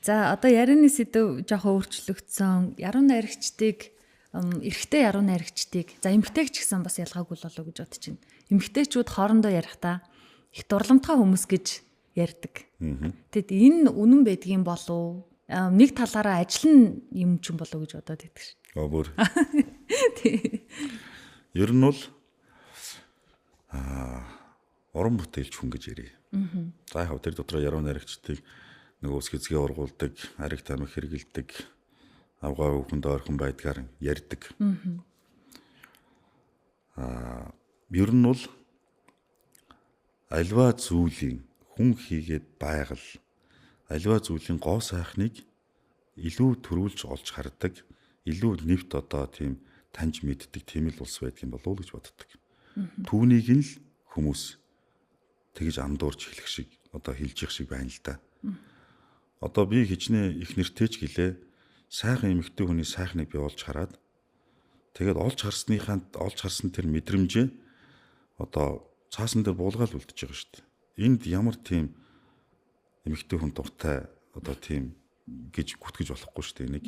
За одоо ярианы сэдэв жоохон өөрчлөгдсөн. Яруу найрагчдыг эрэгтэй яруу найрагчдыг за эмэгтэйг ч гэсэн бас ялгаагүй болов гэж бодож байна. Эмэгтэйчүүд хоорондоо ярихдаа их дурламтгай хүмүүс гэж ярьдаг. Тэгэд энэ үнэн байдгийн болов нэг талаараа ажил нь юм ч юм болов гэж бодоод байдаг ш. Оо бүр. Тий. Ер нь бол уран бүтээлч хүн гэж ярив. За яг тэр дотроо яруу найрагчдыг нөгөө ус хэзгээ ургуулдаг, ариг тамхи хэргэлдэг, авгаа хүүхэнд ойрхон байдгаар ярьдаг. Ер нь бол альва зүйлийн хүн хийгээд байгаль альва зүйлийн гоо сайхныг илүү төрүүлж олж хардаг, илүү нэвт одоо тийм таньж мэддэг тийм л улс байдаг юм болов уу гэж боддог. Түүнийг нь л хүмүүс тэгж андуурч хэлэх шиг одоо хэлж их шиг байна л да. Одоо би хичнээн их нэртэй ч гэлээ сайхан эмэгтэй хүний сайхныг би олж хараад тэгээд олж харсныхаа олж харсан тэр мэдрэмжээ одоо цаасан дээр буулгаал үлдчихэж байгаа шүү дээ. Энд ямар тийм эмэгтэй хүн дуртай одоо тийм гэж гүтгэж болохгүй шүү дээ энийг.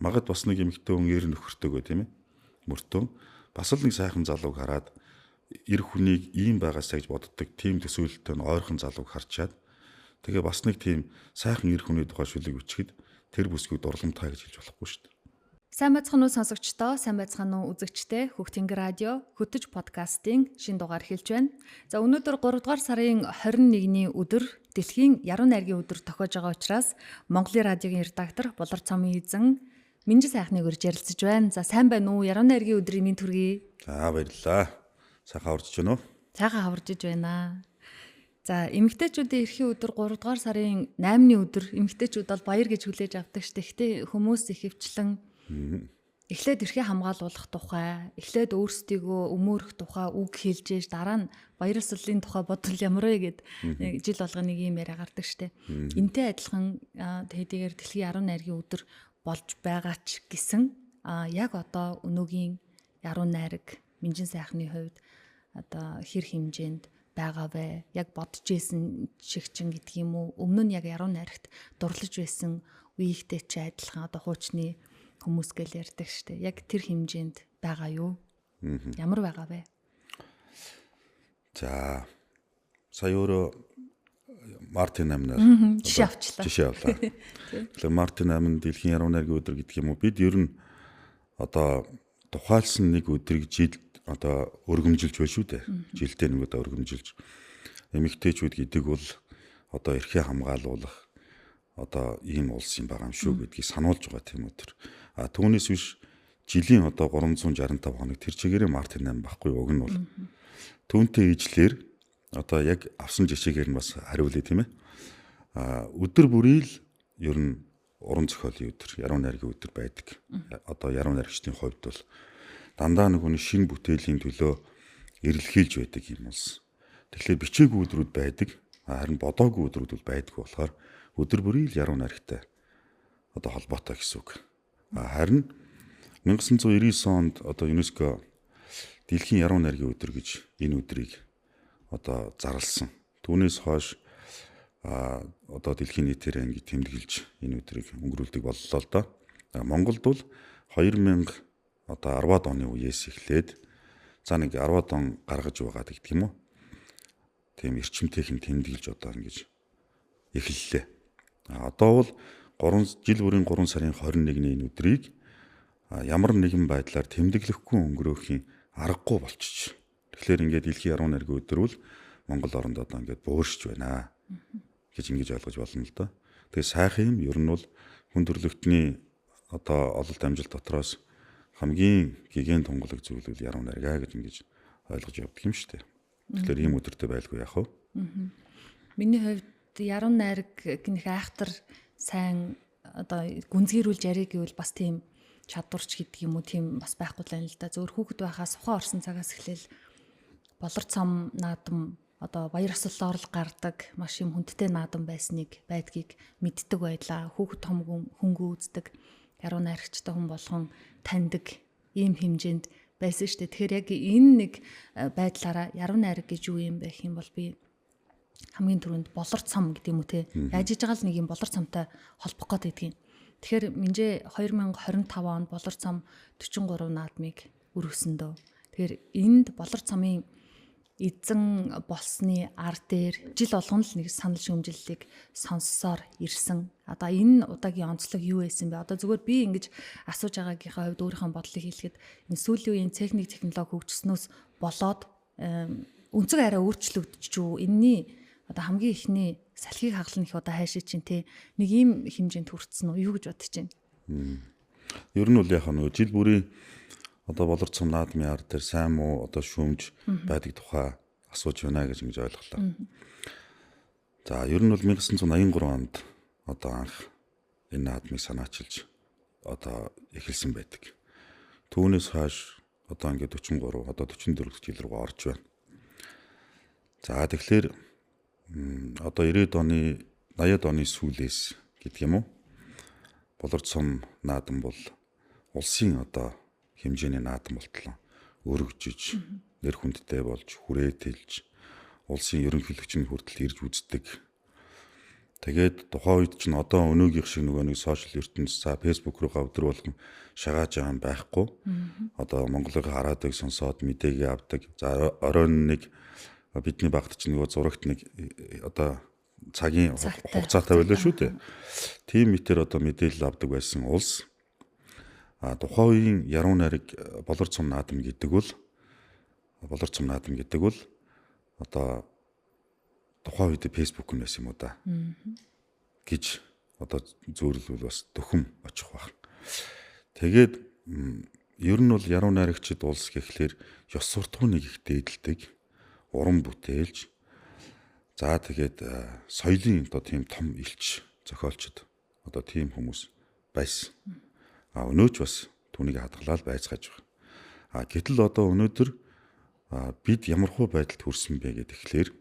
Магад бас нэг эмэгтэй хүн ер нөхөртөөгөө тийм ээ. Мөртөө бас л нэг сайхан залууг хараад эр хүнийг ийм байгаасаа гэж боддог тийм төсөөлөлтөй нь ойрхон залууг харчаад тэгээ бас нэг тийм сайхан эр хүний тухай шүлэг бичгэд тэр бүсгүй дурламтгай гэж хэлж болохгүй шүү дээ. Сайн байцгаана уу сонсогчдоо, сайн байцгаана уу үзэгчдээ. Хөх Тэнгэр радио хөтөж подкастын шинэ дугаар эхэлж байна. За өнөөдөр 3 дугаар сарын 21-ний өдөр дэлхийн яруу найргийн өдөр тохиож байгаа учраас Монголын радиогийн редактор Булар Цомын эзэн Минжи сайхныг урьж ярилцаж байна. За сайн байна уу? Яруу найргийн өдрийн минь төргий. За баярлалаа. Сайхан хаварч байна уу? Сайхан хаварж байна. За эмэгтэйчүүдийн эрхийн өдөр 3 дугаар сарын 8-ны өдөр эмэгтэйчүүд бол баяр гэж хүлээж авдаг шүү дээ. Гэхдээ хүмүүс ихэвчлэн эхлээд эрхээ хамгаалуулах тухай, эхлээд өөрсдийгөө өмөөрөх тухай үг хэлж ээж дараа нь баяр ёслолын тухай бодвол ямар вэ гэд жил болгоно нэг юм яриа гардаг штэ. Энтэй адилхан хэдийгээр дэлхийн яруу найргийн өдөр болж байгаа ч гэсэн яг одоо өнөөгийн яруу найраг Минжин сайхны хувьд одоо хэр хэмжээнд байгаа вэ? Яг бодож исэн шиг чин гэдэг юм уу? Өмнө нь яг яруу найрагт дурлаж байсан үеийнхтэй ч адилхан одоо хуучны хүмүүс гэл ярьдаг штэ. Яг тэр хэмжээнд байгаа юу? Ямар байгаа вэ? За сая өөрөө Мартин 8-наар жишээ авчлаа. Жишээ авлаа. Тэгэхээр Мартин 8 дэлхийн яруу найргийн өдөр гэдэг юм уу? Бид ер нь одоо тухайлсан нэг өдрийг жил одоо өргөмжилж байна шүү дээ. Жилдээ нэг удаа өргөмжилж эмэгтэйчүүд гэдэг бол одоо эрхээ хамгаалуулах одоо ийм улс юм байгаа юм шүү гэдгийг сануулж байгаа тийм өдөр. А түүнээс биш жилийн одоо 365 хоног тэр чигээрээ Мартин 8 баггүй уг нь бол. Түүнтэй ижлэр одоо яг авсан жишээгээр нь бас хариулъя тийм ээ. А өдөр бүрийг л ер нь уран зохиолын өдөр, яруу найргийн өдөр байдаг. Одоо яруу найрагчдын хувьд бол дандаа нөгөө шинэ бүтээлийн төлөө эрэлхийлж байдаг юм улс. Тэгэхээр бичээгүй өдрүүд байдаг, харин бодоогүй өдрүүд бол байдгүй болохоор өдөр бүрийг л яруу найрагтай одоо холбоотой гэсэн үг. Харин 1999 онд одоо ЮНЕСКО дэлхийн яруу найргийн өдөр гэж энэ өдрийг одоо зарласан. Түүнээс хойш одоо дэлхийн нийтээр ингэж тэмдэглэж энэ өдрийг өнгөрүүлдэг боллоо л доо. Монголд бол 2000 одоо 10-аад оны үеэс эхлээд за нэг 10-аад он гаргаж байгаа гэдэг юм уу? Тийм эрчимтэйхэн тэмдэглэж одоо ингэж эхэллээ. Одоо бол 3 жил бүрийн 3 сарын 21-ний энэ өдрийг ямар нэгэн байдлаар тэмдэглэхгүй өнгөрөөхийн аргагүй болчих. Тэгэхээр ингээд дэлхийн яруу найргийн өдөр бол Монгол оронд одоо ингээд бууршиж байна гэж ингэж ойлгож болно л доо. Тэгээ сайхан юм ер нь бол хүн төрөлхтний одоо ололт амжилт дотроос хамгийн гигэн тунгалаг зүйл бол яруу найргаа гэж ингэж ойлгож явдаг юм шүү дээ. Тэгэхээр ийм өдөртэй байлгүй яах вэ? Миний хувьд яруу найраг гэнэх айхтар сайн одоо гүнзгийрүүлж яриг гэвэл бас тийм чадварч гэдэг юм уу тийм бас байхгүй л байна л да. Зөвхөн хүүхэд байхаас ухаан орсон цагаас эхлээл болор цом наадам одоо баяр ёслолоор л гардаг маш юм хүндтэй наадам байсныг байдгийг мэддэг байлаа. Хүүхэд том хөнгөө үздэг яруу найрагчтай хүн болгон таньдаг ийм хэмжээнд байсан шүү дээ. Тэгэхээр яг энэ нэг байдлаараа яруу найраг гэж юу юм бэ гэх юм бол би Хамгийн түрүүнд болор цом гэдэг юм уу те. Яаж иж байгаа л нэг юм болор цомтой холбох гээд байдгийг. Тэгэхээр минжээ 2025 онд болор цом 43 наадмыг өргөсөн дөө. Тэгэхээр энд болор цомын эзэн болсны ар дээр жил болгон л нэг санал шүүмжлэлийг сонссоор ирсэн. Одоо энэ удаагийн онцлог юу байсан бэ? Одоо зүгээр би ингэж асууж байгаагийнхаа хувьд өөрийнхөө бодлыг хэлэхэд энэ сүүлийн үеийн техник технологи хөгжснөөс болоод өнцөг арай өөрчлөгдөж үү? Энийний одоо хамгийн ихний салхийг хаглана их одоо хайшаа чинь те нэг ийм хэмжээнд хүртсэн үү? Юу гэж бодож байна? Ер нь бол яг нөгөө жил бүрийн одоо болор цом наадмын ар дээр сайн муу одоо шүүмж байдаг тухай асууж байна гэж ингэж ойлголоо. За ер нь бол 1983 онд одоо анх энэ наадмыг санаачилж одоо эхэлсэн байдаг. Түүнээс хойш одоо ингээд 43 одоо 44 жил рүү орж байна. За тэгэхээр одоо 90-ад оны 80-ад оны сүүлээс гэдэг юм уу? Болор цом наадам бол улсын одоо хэмжээний наадам болтлоо өргөжиж, нэр хүндтэй болж, хүрээлтэлж, улсын ерөнхийлөгч нь хүртэл ирж үздэг. Тэгээд тухайн үед чинь одоо өнөөгийнх шиг нөгөө нэг сошиал ертөнц за Facebook руугаа өдөр болгон шагааж байгаа юм байхгүй. Одоо Монголын хараадыг сонсоод мэдээгээ авдаг. За оройн нэг бидний багт чинь нөгөө зурагт нэг одоо цагийн хугацаатай байлаа шүү дээ. Тийм мэтэр одоо мэдээлэл авдаг байсан улс. А тухайн үеийн яруу найраг болор цом наадам гэдэг бол болор цом наадам гэдэг бол одоо тухайн үед Facebook нь байсан юм уу да гэж одоо зөөрлөл бас дөхөм очих байх. Тэгээд ер нь бол яруу найрагчид улс гэхлээр ёс суртахууныг их дээдэлдэг, уран бүтээлж, за тэгээд соёлын одоо тийм том элч зохиолчд одоо тийм хүмүүс байсан. А өнөөч бас түүнийг хадгалаад байцгааж байгаа. А гэтэл одоо өнөөдөр бид ямархуу байдалд хүрсэн бэ гэхээр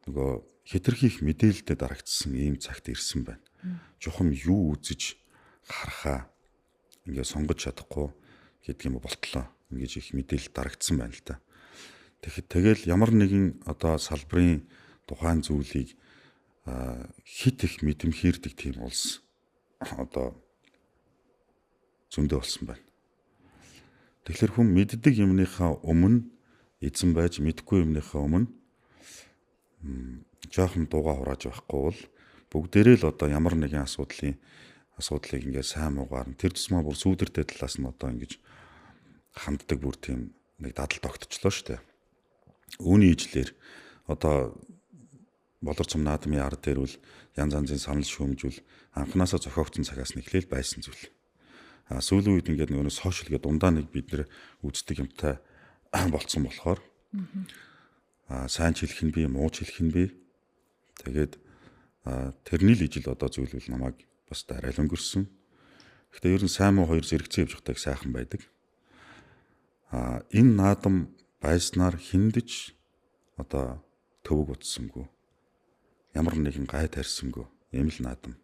нөгөө хэтэрхий их мэдээлэлтэй дарагдсан ийм цагт ирсэн байна. Чухам юу үзэж харахаа ингээ сонгож чадахгүй гэдэг юм болтлоо. Ингэж их мэдээлэл дарагдсан байна л да. Тэгэхэд тэгэл ямар нэгэн одоо салбарын тухайн зүйлийг хит их мэдэмхийрдэг тийм улс одоо зөндөө болсон байна. Тэгэхээр хүн мэддэг юмныхаа өмнө эзэн байж, мэдгүй юмныхаа өмнө жоохон дууга хурааж байхгүй бол бүгдээрээ л одоо ямар нэгэн асуудлыг ингээд сайн муугаар нь тэр тусмаа бүр сүүдэртэй талаас нь одоо ингэж ханддаг бүр тийм нэг дадал тогтчлоо шүү дээ. Үүний ижлэр одоо болор цом наадмын ар дээр бол янз янзын санал шүүмжүүл анханасаа зохиогдсон цагаас нь эхлээл байсан зүйл. А сүүлийн үед ингээд нөгөө сошиал гэдэг дундаа нэг бид нэр үздэг юмтай болцсон болохоор сайн ч хэлэх нь би, муу ч хэлэх нь би. Тэгээд тэрний л ижил одоо зүйл бол намайг бас дараал өнгөрсөн. Гэхдээ ер нь сайн муу хоёр зэрэгцэн явж байгааг сайхан байдаг. Энэ наадам байснаар хиндэж одоо төвөг утсангүй. Ямар нэгэн гай тарьсангүй. Ийм л наадам.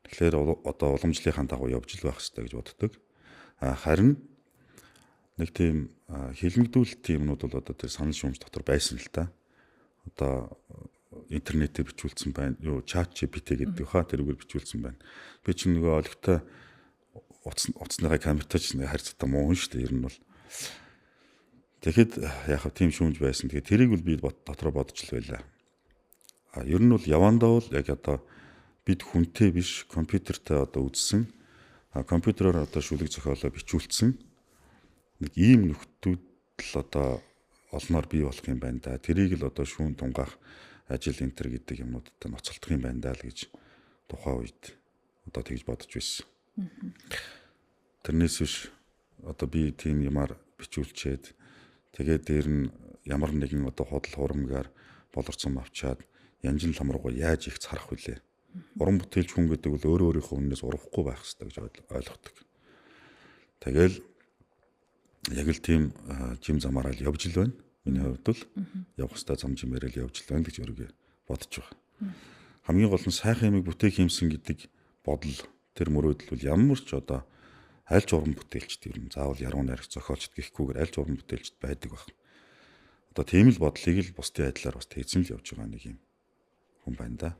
Тэгэхээр одоо уламжлалынхаа дагуу явж л байх хэрэгтэй гэж боддог. Харин нэг тийм хилмигдүүлэлт юмнууд бол одоо тэр санал шүүмж дотор байсан л та. Одоо интернетээр бичүүлсэн байна. Юу чат GPT гэдэг хаа тэрүүгээр бичүүлсэн байна. Би чинь нөгөө олигтой утасныхаа камертай ч нэг харьцаатай муу шүү дээ ер нь бол. Тэгэхэд яг хав тийм шүүмж байсан. Тэгээд тэрийг бол би дотроо бодож л байлаа. А ер нь бол явандаа бол яг одоо бид хүнтэй биш компьютертэй одоо үзсэн. Компьютероор одоо шүлэг зохиолоо бичүүлсэн. Нэг ийм нөхдүүд л одоо олноор бий болох юм байна да. Тэрийг л одоо шүүн тунгаах ажил энтер гэдэг юмнуудтай ноцолдох юм байна да л гэж тухайн үед одоо тэгж бодож байсан. Тэрнээс биш одоо би тийм юмар бичүүлчээд тэгээд дээр нь ямар нэгэн одоо худал хурамгаар болорцсон авчаад янжин лам руугаа яаж их царах вүлээ. Уран бүтээлч хүн гэдэг бол өөрөө өөрийнхөө үннээс урахгүй байх хэрэгтэй гэж ойлгодог. Тэгэл яг л тийм жим замаараа л явж л байна. Миний хувьд бол явах хэрэгтэй зам жимээрээ л явж л байна гэж өөрийгөө бодож байгаа. Хамгийн гол нь сайхан юмыг бүтээх юмсан гэдэг бодол тэр мөрөөдөл бол ямар ч одоо аль ч уран бүтээлчд ер нь заавал яруу найрагч зохиолчд гэхгүйгээр аль ч уран бүтээлчд байдаг байх. Одоо тийм л бодлыг л бусдын байдлаар бас тэгсэн л явж байгаа нэг юм хүн байна да.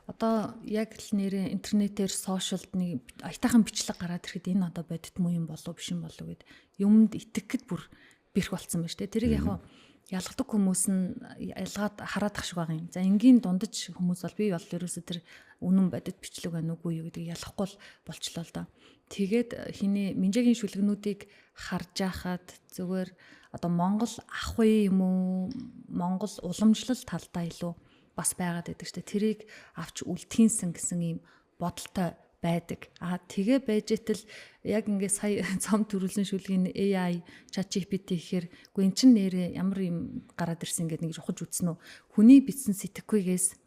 Одоо яг л нэрээ интернетээр сошиалд нэг аятайхан бичлэг гараад ирэхэд энэ одоо бодит муу юм болов биш юм болов гэд юмд итгэхэд бүр бэрх болцсон байна шүү дээ. Тэрийг яг ялгадаг хүмүүс нь ялгаад хараад ах шиг байгаа юм. За энгийн дундаж хүмүүс бол би бол ерөөсөө тэр үнэн бодит бичлэг байна уугүй юу гэдгийг ялахгүй болчлоо л доо. Тэгээд хиний Минжээгийн шүлгнүүдийг харж байхад зүгээр одоо Монгол ах уу юм уу, Монгол уламжлал талдаа илүү бас байгаад байдаг шүү дээ. Тэрийг авч үлдхийнсэн гэсэн ийм бодолтой байдаг. А тэгээ байж итэл яг ингээ сая цом төрүүлсэн шүлгийн AI ChatGPT гэхээр үгүй эн чин нэрээ ямар юм гараад ирсэн ингээд нэг ухаж үтсэн үү? Хүний бичсэн сэтгэхүйгээс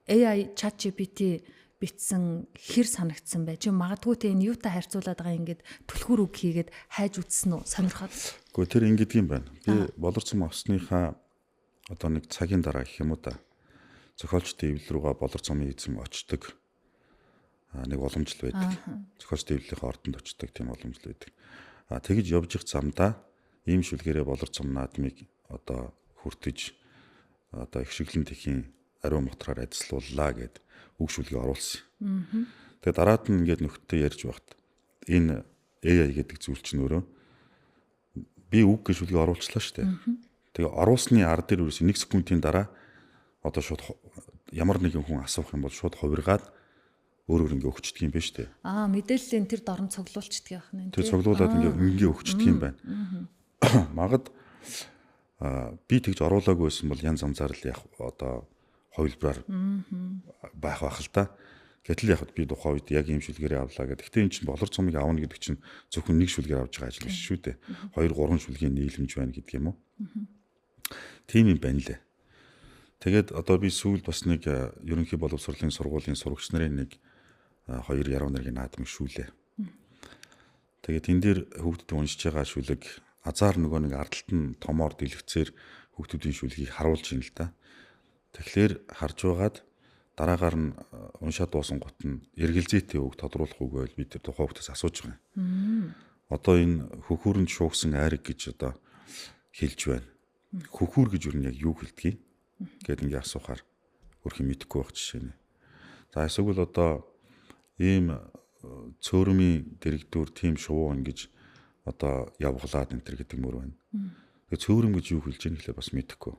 AI ChatGPT бичсэн хэр санагдсан бай. Чи магадгүй те энэ юутай харьцуулаад байгаа ингээд түлхүүр үг хийгээд хайж үтсэн үү? Сонирхоод. Үгүй тэр ингэдэг юм байна. Би болор цом авсныхаа одоо нэг цагийн дараа гэх юм уу та. Зохиолчдын эвлэл рүүгээ болор цомын эзэм очдог нэг уламжлал байдаг. Зохиолчдын эвлэлийн ордонд очдог тийм уламжлал байдаг. А тэгж явж их замдаа ийм шүлгээрээ болор цом наадмыг одоо хүртэж одоо их шиглэн тэхийн ариун мотроор ажиллууллаа гэд үг шүлгээ оруулсан. Тэгээ дараад нь ингээд нөхдөд ярьж байхад энэ AI гэдэг зүйл чинь өөрөө би үг гэж шүлгээ оруулчлаа шүү дээ. Тэгээ оруулсны ар дээр ерөөс 1 секундын дараа одоо шууд ямар нэгэн хүн асуух юм бол шууд хувиргаад өөр өөр ингээ өгчдөг юм байна шүү дээ. Аа, мэдээллийн тэр дорн цуглуулчдаг яах нь. Тэр цуглуулад ингээ өгчдөг юм байна. Магад би тэгж оруулаагүй байсан бол янз янзаар л яг одоо хувилбараар байх байх л та. Гэтэл яг би тухайн үед яг ийм шүлгээрээ авлаа гэдэг. Гэхдээ эн чинь болор цомыг авна гэдэг чинь зөвхөн нэг шүлгээр авч байгаа ажил биш шүү дээ. 2 3 шүлгийн нийлэмж байна гэдэг юм уу? Тийм юм байна лээ. Тэгээд одоо би сүүлд бас нэг ерөнхий боловсролын сургуулийн сурагч нарын нэг хоёр яруу найргийн наадмыг шүүлээ. Тэгээд энэ дээр хүүхдүүд уншиж байгаа шүлэг азар нөгөө нэг ардалт нь томоор дэлгэцээр хүүхдүүдийн шүлгийг харуулж ин л да. Тэгэхээр харж байгаад дараагаар нь уншаад дуусан гот нь эргэлзээтэй үг тодруулах үг байл би тэр тухайн хүүхдээс асууж байгаа юм. Одоо энэ хөхүүрэнд шуугсан айраг гэж одоо хэлж байна. Хөхүүр гэж юу нь яг юу хэлдгийг гэд ингээ асуухаар өөрх юм мэдэхгүй байх жишээ нэ. За эсвэл одоо ийм цөөрмийн дэрэгдүр тийм шувуу ингэж одоо явглаад энэ төр гэдэг мөр байна. Тэгээ цөөрөм гэж юу хэлж ийн гэхлээр бас мэдэхгүй.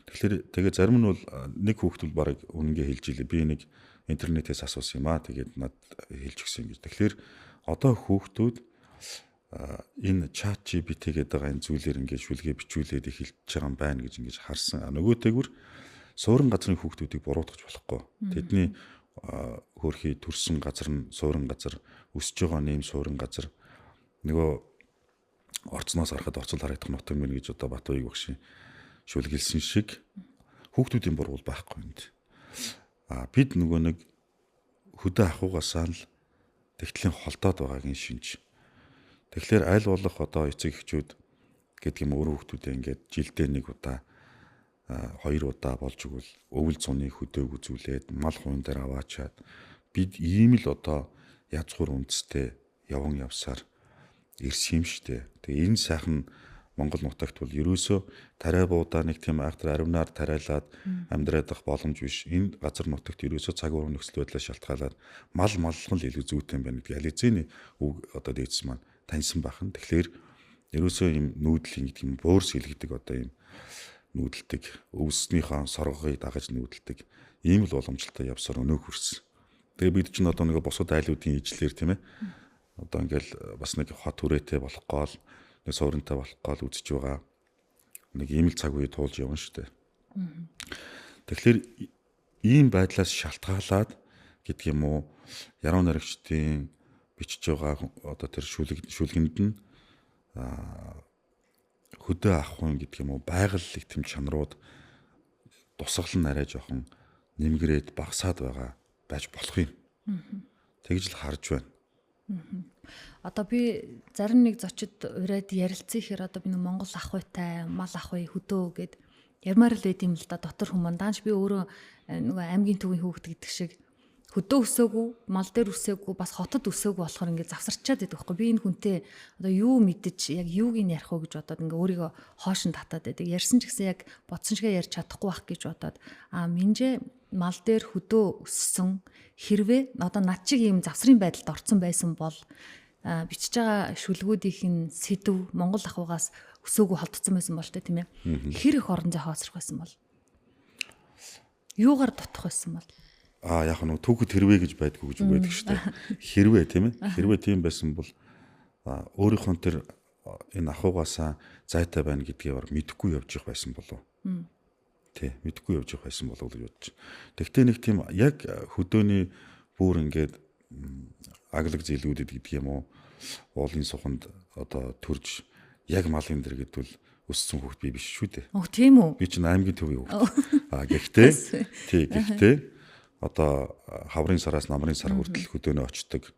Тэгэхээр тэгээ зарим нь бол нэг хүүхэд бол бараг үнэнгээ хэлж илээ. Би нэг интернетээс асуусан юм аа. Тэгээд над хэлж өгсөн гэж. Тэгэхээр одоо хүүхдүүд энэ чат GPT гэдэг байгаа энэ зүйлээр ингээд шүлгээ бичүүлээд эхэлж байгаа юм байна гэж ингэж харсан. Нөгөө тэгвэр суурин газрын хүүхдүүдийг буруутгах болохгүй. Тэдний хөөрхий төрсэн газар нь суурин газар, өсөж байгаа нэм суурин газар. Нөгөө орцноос харахад орцол харагдах нутаг мэн гэж одоо Батуйг багшийн шүлгэлсэн шиг хүүхдүүдийн буруу байхгүй энд. А бид нөгөө нэг хөдөө ахуйгаасаа л тэгтлийн холдоод байгаагийн шинж. Тэгэхээр аль болох одоо эцэг эхчүүд гэдэг юм өөр хүүхдүүдээ ингээд жилдээ нэг удаа хоёр удаа болж өгвөл өвөл зуны хөдөөг үзүүлээд мал хувийн дээр аваачаад бид ийм л одоо язгуур үндэстэй яван явсаар ирсэн юм штэ. Тэгээ энэ сайхан Монгол нутагт бол ерөөсөө тариа буудаа нэг тийм айхтар аривнаар тариалаад амьдраад байх боломж биш. Энэ газар нутагт ерөөсөө цаг уурын нөхцөл байдлаас шалтгаалаад мал маллах нь илүү зүйтэй юм байна гэдгийг ализений үг одоо дээдс маань таньсан бахан. Тэгэхээр ерөөсөө ийм нүүдлийн гэдэг юм буур сэлгэдэг одоо ийм нүүдэлдэг өвснийхөө соргогыг дагаж нүүдэлдэг ийм л боломжтой явсаар өнөөх хүрсэн. Тэгээ бид чинь одоо нэг бусад айлуудын ижлэр тийм ээ. Одоо ингээл бас нэг хот хүрээтэй болох гол нэг сууринтай болох гол үзэж байгаа нэг ийм л цаг үе туулж явна шүү дээ. Тэгэхээр ийм байдлаас шалтгаалаад гэдэг юм уу яруу найрагчдын бичиж байгаа одоо тэр шүлгэнд нь хөдөө авах гэдэг юм уу байгаль тэм чанарууд тусгал нь арай жоохон нэмгэрээд багасаад байгаа байж болох юм. Тэгж л харж байна. Одоо би зарим нэг зочид ураад ярилцсан ихээр одоо би нэг Монгол ахуйтай, мал ахуй хөдөө гэд ярмаар л байд юм л да дотор хүмүүс. Даанч би өөрөө нөгөө аймгийн төвийн хүүхэд гэдэг шиг Хөдөө өсөөгүй, мал дээр өсөөгүй, бас хотод өсөөгүй болохоор ингээд завсарчаад байдаг байхгүй. Би энэ хүнтэй одоо юу мэдэж, яг юуг нь ярих уу гэж бодоод ингээд өөрийгөө хоош нь татаад байдаг. Ярьсан ч гэсэн яг бодсон шигээ ярьж чадахгүй байх гэж бодоод минжээ мал дээр хөдөө өссөн хэрвээ одоо над чиг ийм завсрын байдалд орцсон байсан бол бичиж байгаа шүлгүүдийнх нь сэдв Монгол ахуйгаас өсөөгүй холдсон байсан бол тийм ээ. Хэр их орон зай хоосрох байсан бол юугаар дутах байсан бол яг нь түүхэд хэрвээ гэж байдгүй гэж үг байдаг шүү дээ. Хэрвээ тийм ээ. Хэрвээ тийм байсан бол өөрийнхөө тэр энэ ахуйгаасаа зайтай байна гэдгийг бар мэдэхгүй явж явах байсан болов. Тий, мэдэхгүй явж явах байсан болов гэж бодож. Тэгтээ нэг тийм яг хөдөөний бүр ингээд аглаг зэлгүүдэд гэдэг юм уу, уулын суханд одоо төрж яг малын дээр гэдвэл өссөн хүүхэд би биш шүү дээ. Өө тийм үү? Би чинь аймгийн төвийн хүүхэд. Гэхдээ тий, гэхдээ одоо хаврын сараас намрын сар хүртэл хөдөөнөө очдог.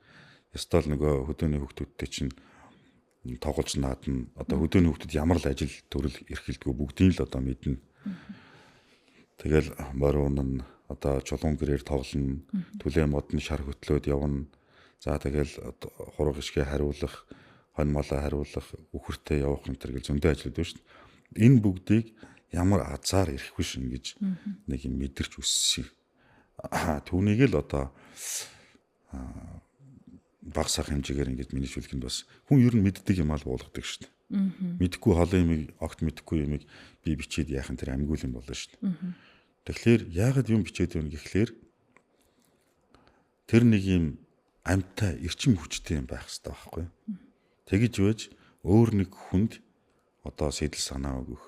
Ёстой л нөгөө хөдөөний хүүхдүүдтэй чинь тоглож наадна. Одоо хөдөөний хүүхдүүд ямар л ажил төрөл эрхэлдэггүй бүгдийг л одоо мэднэ. Тэгэл морин нь одоо чулуун гэрээр тоглоно, түлээ модон шар хөтлөөд явна. За тэгэл хураг ишгэ хариулах, хонь малаа хариулах, үхэртэй явах энэ төр гэл зөндөө ажлууд байна шүү дээ. Энэ бүгдийг ямар азар ирэхгүй шин гэж нэг юм мэдэрч өссөн. Түүнийг л одоо баг сах хэмжээгээр ингэж миний шүлгэнд бас хүн ер нь мэддэг юм аа л буулгадаг шүү дээ. Мэдхгүй холон юмыг огт мэдхгүй юмыг би бичээд яахан тэр амьгуул юм болно шүү дээ. Тэгэхээр яагаад юм бичээд байна гэхлээр тэр нэг юм амьтай эрчим хүчтэй юм байх хэрэгтэй байхгүй юу? Тэгэж байж өөр нэг хүнд одоо сэтэл санаа өгөх,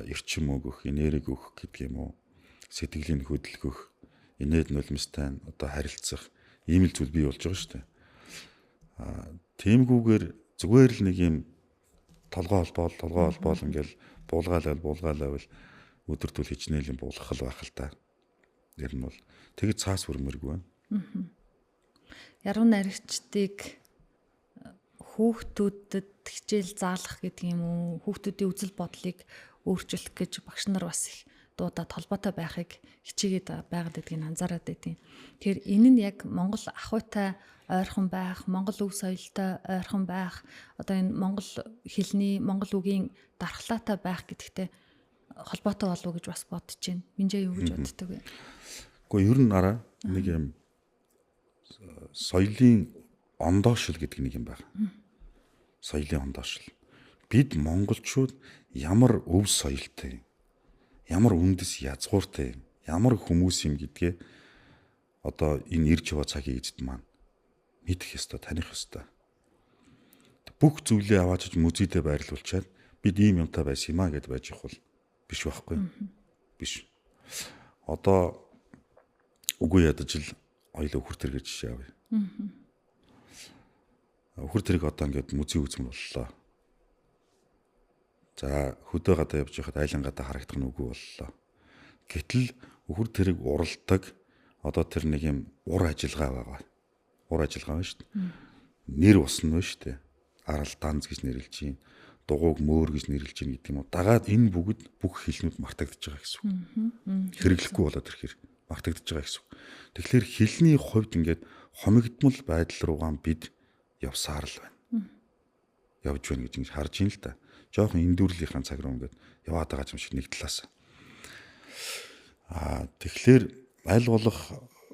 эрчим өгөх, энерги өгөх гэдэг юм уу? Сэтгэлийн хөдөлгөх, инээд нулимстай одоо харилцах ийм л зүйл бий болж байгаа шүү дээ. Тиймгүүгээр зүгээр л нэг юм толгой холбоол ингээл буулгаалал өдөр төл хичнээн юм буулгах л байх л та. Ер нь бол тэгж цаас хүрмээргүй байна. Яруу найрагчдыг хүүхдүүдэд хичээл заалах гэдэг юм уу, хүүхдүүдийн үзэл бодлыг өөрчлөх гэж багш нар бас их дуудаад холбоотой байхыг хичээгээд байгаад байдгийг анзаараад байдیں۔ Тэгэхээр энэ нь яг Монгол ахуйтай ойрхон байх, Монгол өв соёлтой ойрхон байх, одоо энэ монгол хэлний, монгол үгийн дархлаатай байх гэдэгтэй холбоотой болов уу гэж бас бодож байна. Минжээ юу гэж боддог вэ? Гэхдээ ер нь араа нэг юм соёлын ондоошил гэдэг нэг юм байна. Соёлын ондоошил. Бид монголчууд ямар өв соёлтой, ямар үндэс язгууртай, ямар хүмүүс юм гэдгээ одоо энэ ирж яваа цагийн эзэд маань мэдэх ёстой, таних ёстой. Бүх зүйлээ аваачиж музейдээ байрлуулчаад бид ийм юмтай байсан юм а гэд байж явах бол биш байхгүй. Биш. Одоо үгүй ядаж л хоёул өхөр тэргээр жишээ авъя. Өхөр тэрэг одоо ингээд музей үзмэр боллоо. За хөдөө гадаа явж байхад айлын гадаа харагдах нь үгүй боллоо. Гэтэл өхөр тэрэг уралдаг одоо тэр нэг юм ур ажиллагаа байгаа. Ур ажиллагаа байна шүү дээ. Нэр усна байна шүү дээ. Арал данз гэж нэрлэж байна. Дугуйг мөөр гэж нэрлэж байна гэдэг юм уу. Дагаад энэ бүгд бүх хэлнүүд мартагдаж байгаа гэсэн үг. Хэрэглэхгүй болоод ирэхээр мартагдаж байгаа гэсэн үг. Тэгэхээр хэлний хувьд ингээд хомигдмол байдал руугаа бид явсаар л байна. Явж байна гэж ингэж харж байна л да. Жохон эндүрлийнхаа цаг руу ингээд яваад байгаа юм шиг нэг талаас. Тэгэхээр аль болох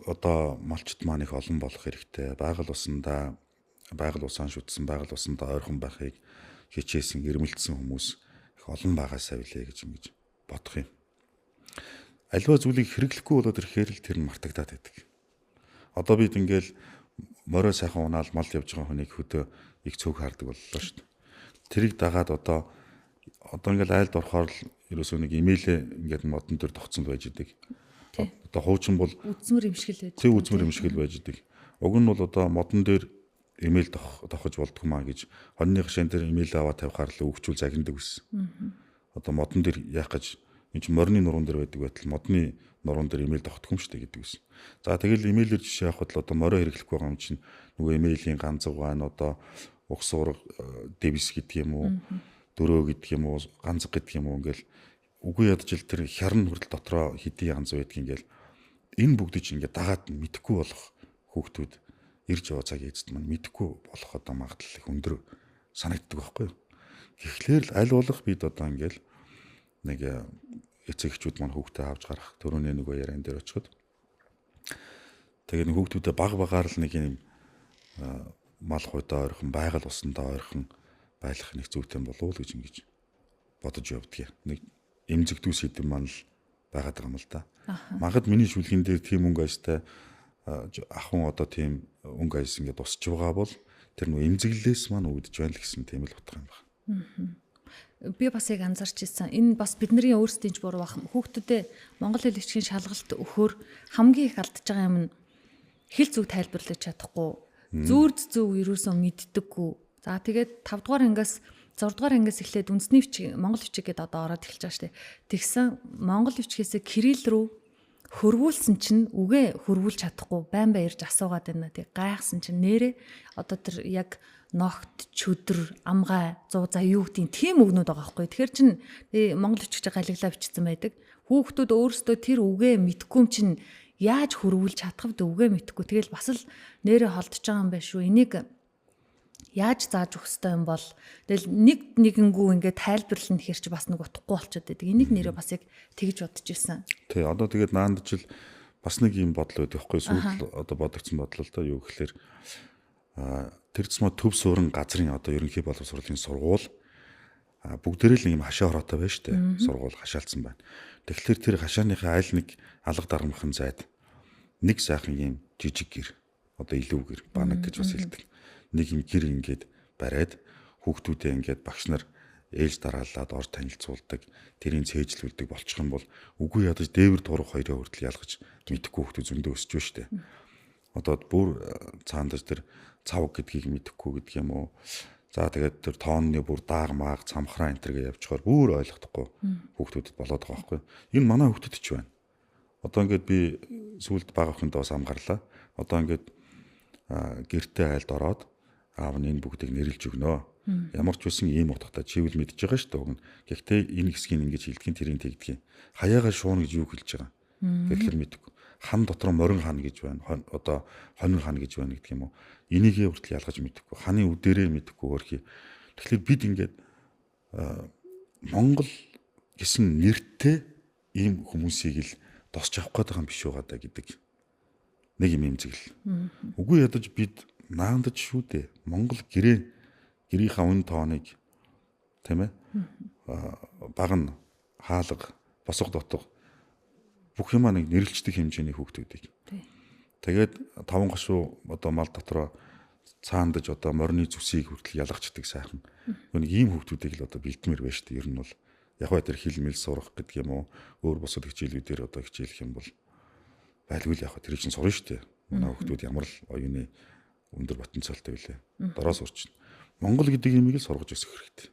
одоо малчд маань их олон болох хэрэгтэй. Байгаль усандаа байгаль усаан шүтсэн, байгаль усандаа ойрхон байхыг хичээсэн, ирмэлцсэн хүмүүс их олон байгаасаа билээ гэж ингэж бодох юм. Альва зүйлийг хэрэглэхгүй болоод ирэхээр л тэр нь мартагдаад байдаг. Одоо бид ингээл морио сайхан унаал мал явж байгаа хүнийг хөдөө их цөг хардаг боллоо шүү дээ. Тэрийг дагаад одоо ингээл айлд орохоор л ерөөсөө нэг имэйлээ ингээд модон дээр тогтсон байж идэг. Одоо хуучин бол үзмэр имшгэл байж. Тэг үзмэр имшгэл байж идэг. Уг нь бол одоо модон дээр имэйл тохож болдгоо маа гэж хоньны гашаан дээр имэйл аваад тавихаар л өгчүүл загнадаг байсан. Одоо модон дээр яах гэж энэ чинь морины нуруунд дээр байдаг байтал модны нуруунд дээр имэйл тогтох юм шүү дээ гэдэг байсан. За тэгэл имэйлэр жишээ авахд л одоо морио хэрэглэхгүй байгаа юм чинь нөгөө имэйлийн ганцг байна, одоо угс ураг дэвис гэдэг юм уу, дөрөө гэдэг юм уу, ганцг гэдэг юм уу ингээл үгүй ядаж л тэр хярн хүртэл дотроо хэдий янз байдгийг ингээл Энэ бүгдийг чинь ингээд дагаад мэдэхгүй болох хүүхдүүд ирж яваа цагийн эцэст маань мэдэхгүй болох одоо магадлал их өндөр санагддаг байхгүй юу? Тэгэхээр л аль болох бид одоо ингээд нэг эцэг эхчүүд маань хүүхдээ авч гарах түрүүний нөгөө яриан дээр очиход тэгээ нэг хүүхдүүдэд баг багаар л нэг юм мал хуйдаа ойрхон, байгаль усандаа ойрхон байх нэг зүйтэй болов уу гэж ингэж бодож явдгийг. Нэг эмзэгдүү сэдэв маань л байгаад байгаа юм л да. Магад миний шүлгэн дээр тийм өнгө аястай ахын одоо тийм өнгө аяс ингээд тусч байгаа бол тэр нөө эмзэглэлээс маань үүдэж байна л гэсэн тийм л утга юм байна. Би бас яг анзаарч ирсэн. Энэ бас бидний өөрсдийн ч буруу бах. Хүүхдүүдэд монгол хэл бичгийн шалгалт өгөхөөр хамгийн их алдаж байгаа юм нь хэл зүг тайлбарлаж чадахгүй, зүүрд зөв ерөөсөө мэддэггүй. За тэгээд 5 дугаар ангиас 6 дугаар ангиас эхлээд үндэсний бичиг, монгол бичиг гэдээ одоо ороод эхэлж байгаа шүү дээ. Тэгсэн монгол бичгээсээ кирилл рүү хөрвүүлсэн чинь үгээ хөрвүүлж чадахгүй байн байн ирж асуугаад байна. Тэг гайхсан чинь нэрээ одоо тэр яг ногт, чөдөр, амгай, зуу за юу гэдгийг тийм үгнүүд байгаа байхгүй. Тэгэхээр чин монгол бичигч галаглаа бичсэн байдаг. Хүүхдүүд өөрсдөө тэр үгээ мэдгүй юм чинь яаж хөрвүүлж чадах вэ? Үгээ мэдгүй. Тэгэл бас л нэрээ холдож байгаа юм байна шүү. Энийг яаж зааж өгөх ёстой юм бол тэгэл нэг нэгэнгүү ингээд тайлбарлана гэхэр чи бас нэг утгагүй болчиход байдаг. Энийг нэрээ бас яг тэгж бодож ирсэн. Тий, одоо тэгээд наанд жил бас нэг юм бодол байдаг байхгүй сүүлд одоо бодогдсон бодол л доо юу гэхэлэр тэр зэсмө төв суурин газрын одоо ерөнхий боловсролын сургууль бүгдээрээ л юм хашаа хороотой байна шүү дээ. Сургууль хашаалцсан байна. Тэгэхээр тэр хашааныхаа аль нэг алга дарамхан зайд нэг сайхан юм жижиг гэр одоо илүү гэр банаг гэж бас хэлдэг. Нэг юм гэр ингээд бариад хүүхдүүдээ ингээд багш нар ээлж дараалаад ор танилцуулдаг, тэрийг цээжлүүлдэг болчих юм бол үгүй ядаж дээвэр дурах хоёроо хүртэл ялгаж мэдэхгүй хүүхдүүд зөндөө өсөж байна шүү дээ. Одоо бүр цаандаж тэр цав гэдгийг мэдэхгүй гэдэг юм уу. За тэгээд тэр тоонны бүр дааг мааг цамхраа энэ тэргээ явчихаар бүр ойлгохгүй хүүхдүүдэд болоод байгаа байхгүй. Энэ манай хүүхдүүд ч байна. Одоо ингээд би сүүлд бага охиндоо бас амгарлаа. Одоо ингээд гэртээ айлд ороод аав нь энэ бүгдийг нэрлж өгнө. Ямар ч үсэн ийм утгатай чивэл мэдж байгаа шүү дээ уг нь. Гэхдээ энэ хэсгийг ингэж хэлдгийн тэрийг тэгдгийн. Хаяагаа шууна гэж юу хэлж байгаа. Тэгэхээр мэдгүй. Хан дотор морин хан гэж байна. Одоо хонин хан гэж байна гэдэг юм уу. Энийгээ хүртэл ялгаж мэдэхгүй. Ханы үдээрээ мэдэхгүй хөрхий. Тэгэхээр бид ингээд Монгол гэсэн нэртэй ийм хүмүүсийг л досч авах гээд байгаа юм биш үү гадаа гэдэг нэг юм эмзэглэл. Үгүй ядаж бид наандаж шүү дээ. Монгол гэрээ гэрийнхаа үн тооныг тийм баг нь хаалга, босго дотго бүх юмаа нэг нэрлждэг хэмжээний хүүхдүүдийг. Тэгээд таван гашуу одоо мал дотроо цаандаж одоо морины зүсийг хүртэл ялгачдаг сайхан. Нэг ийм хүүхдүүдийг л одоо бэлтмээр байна шүү дээ. Ер нь бол яг бай тэр хил мэл сурах гэдэг юм уу өөр бусад хичээлүүдээр одоо хичээлэх юм бол байлгүй л яг тэр чинь сурна шүү дээ. Манай хүүхдүүд ямар л оюуны өндөр потенциалтай билээ. Дороо сурч. Монгол гэдэг юмыг л сургаж өсөх хэрэгтэй.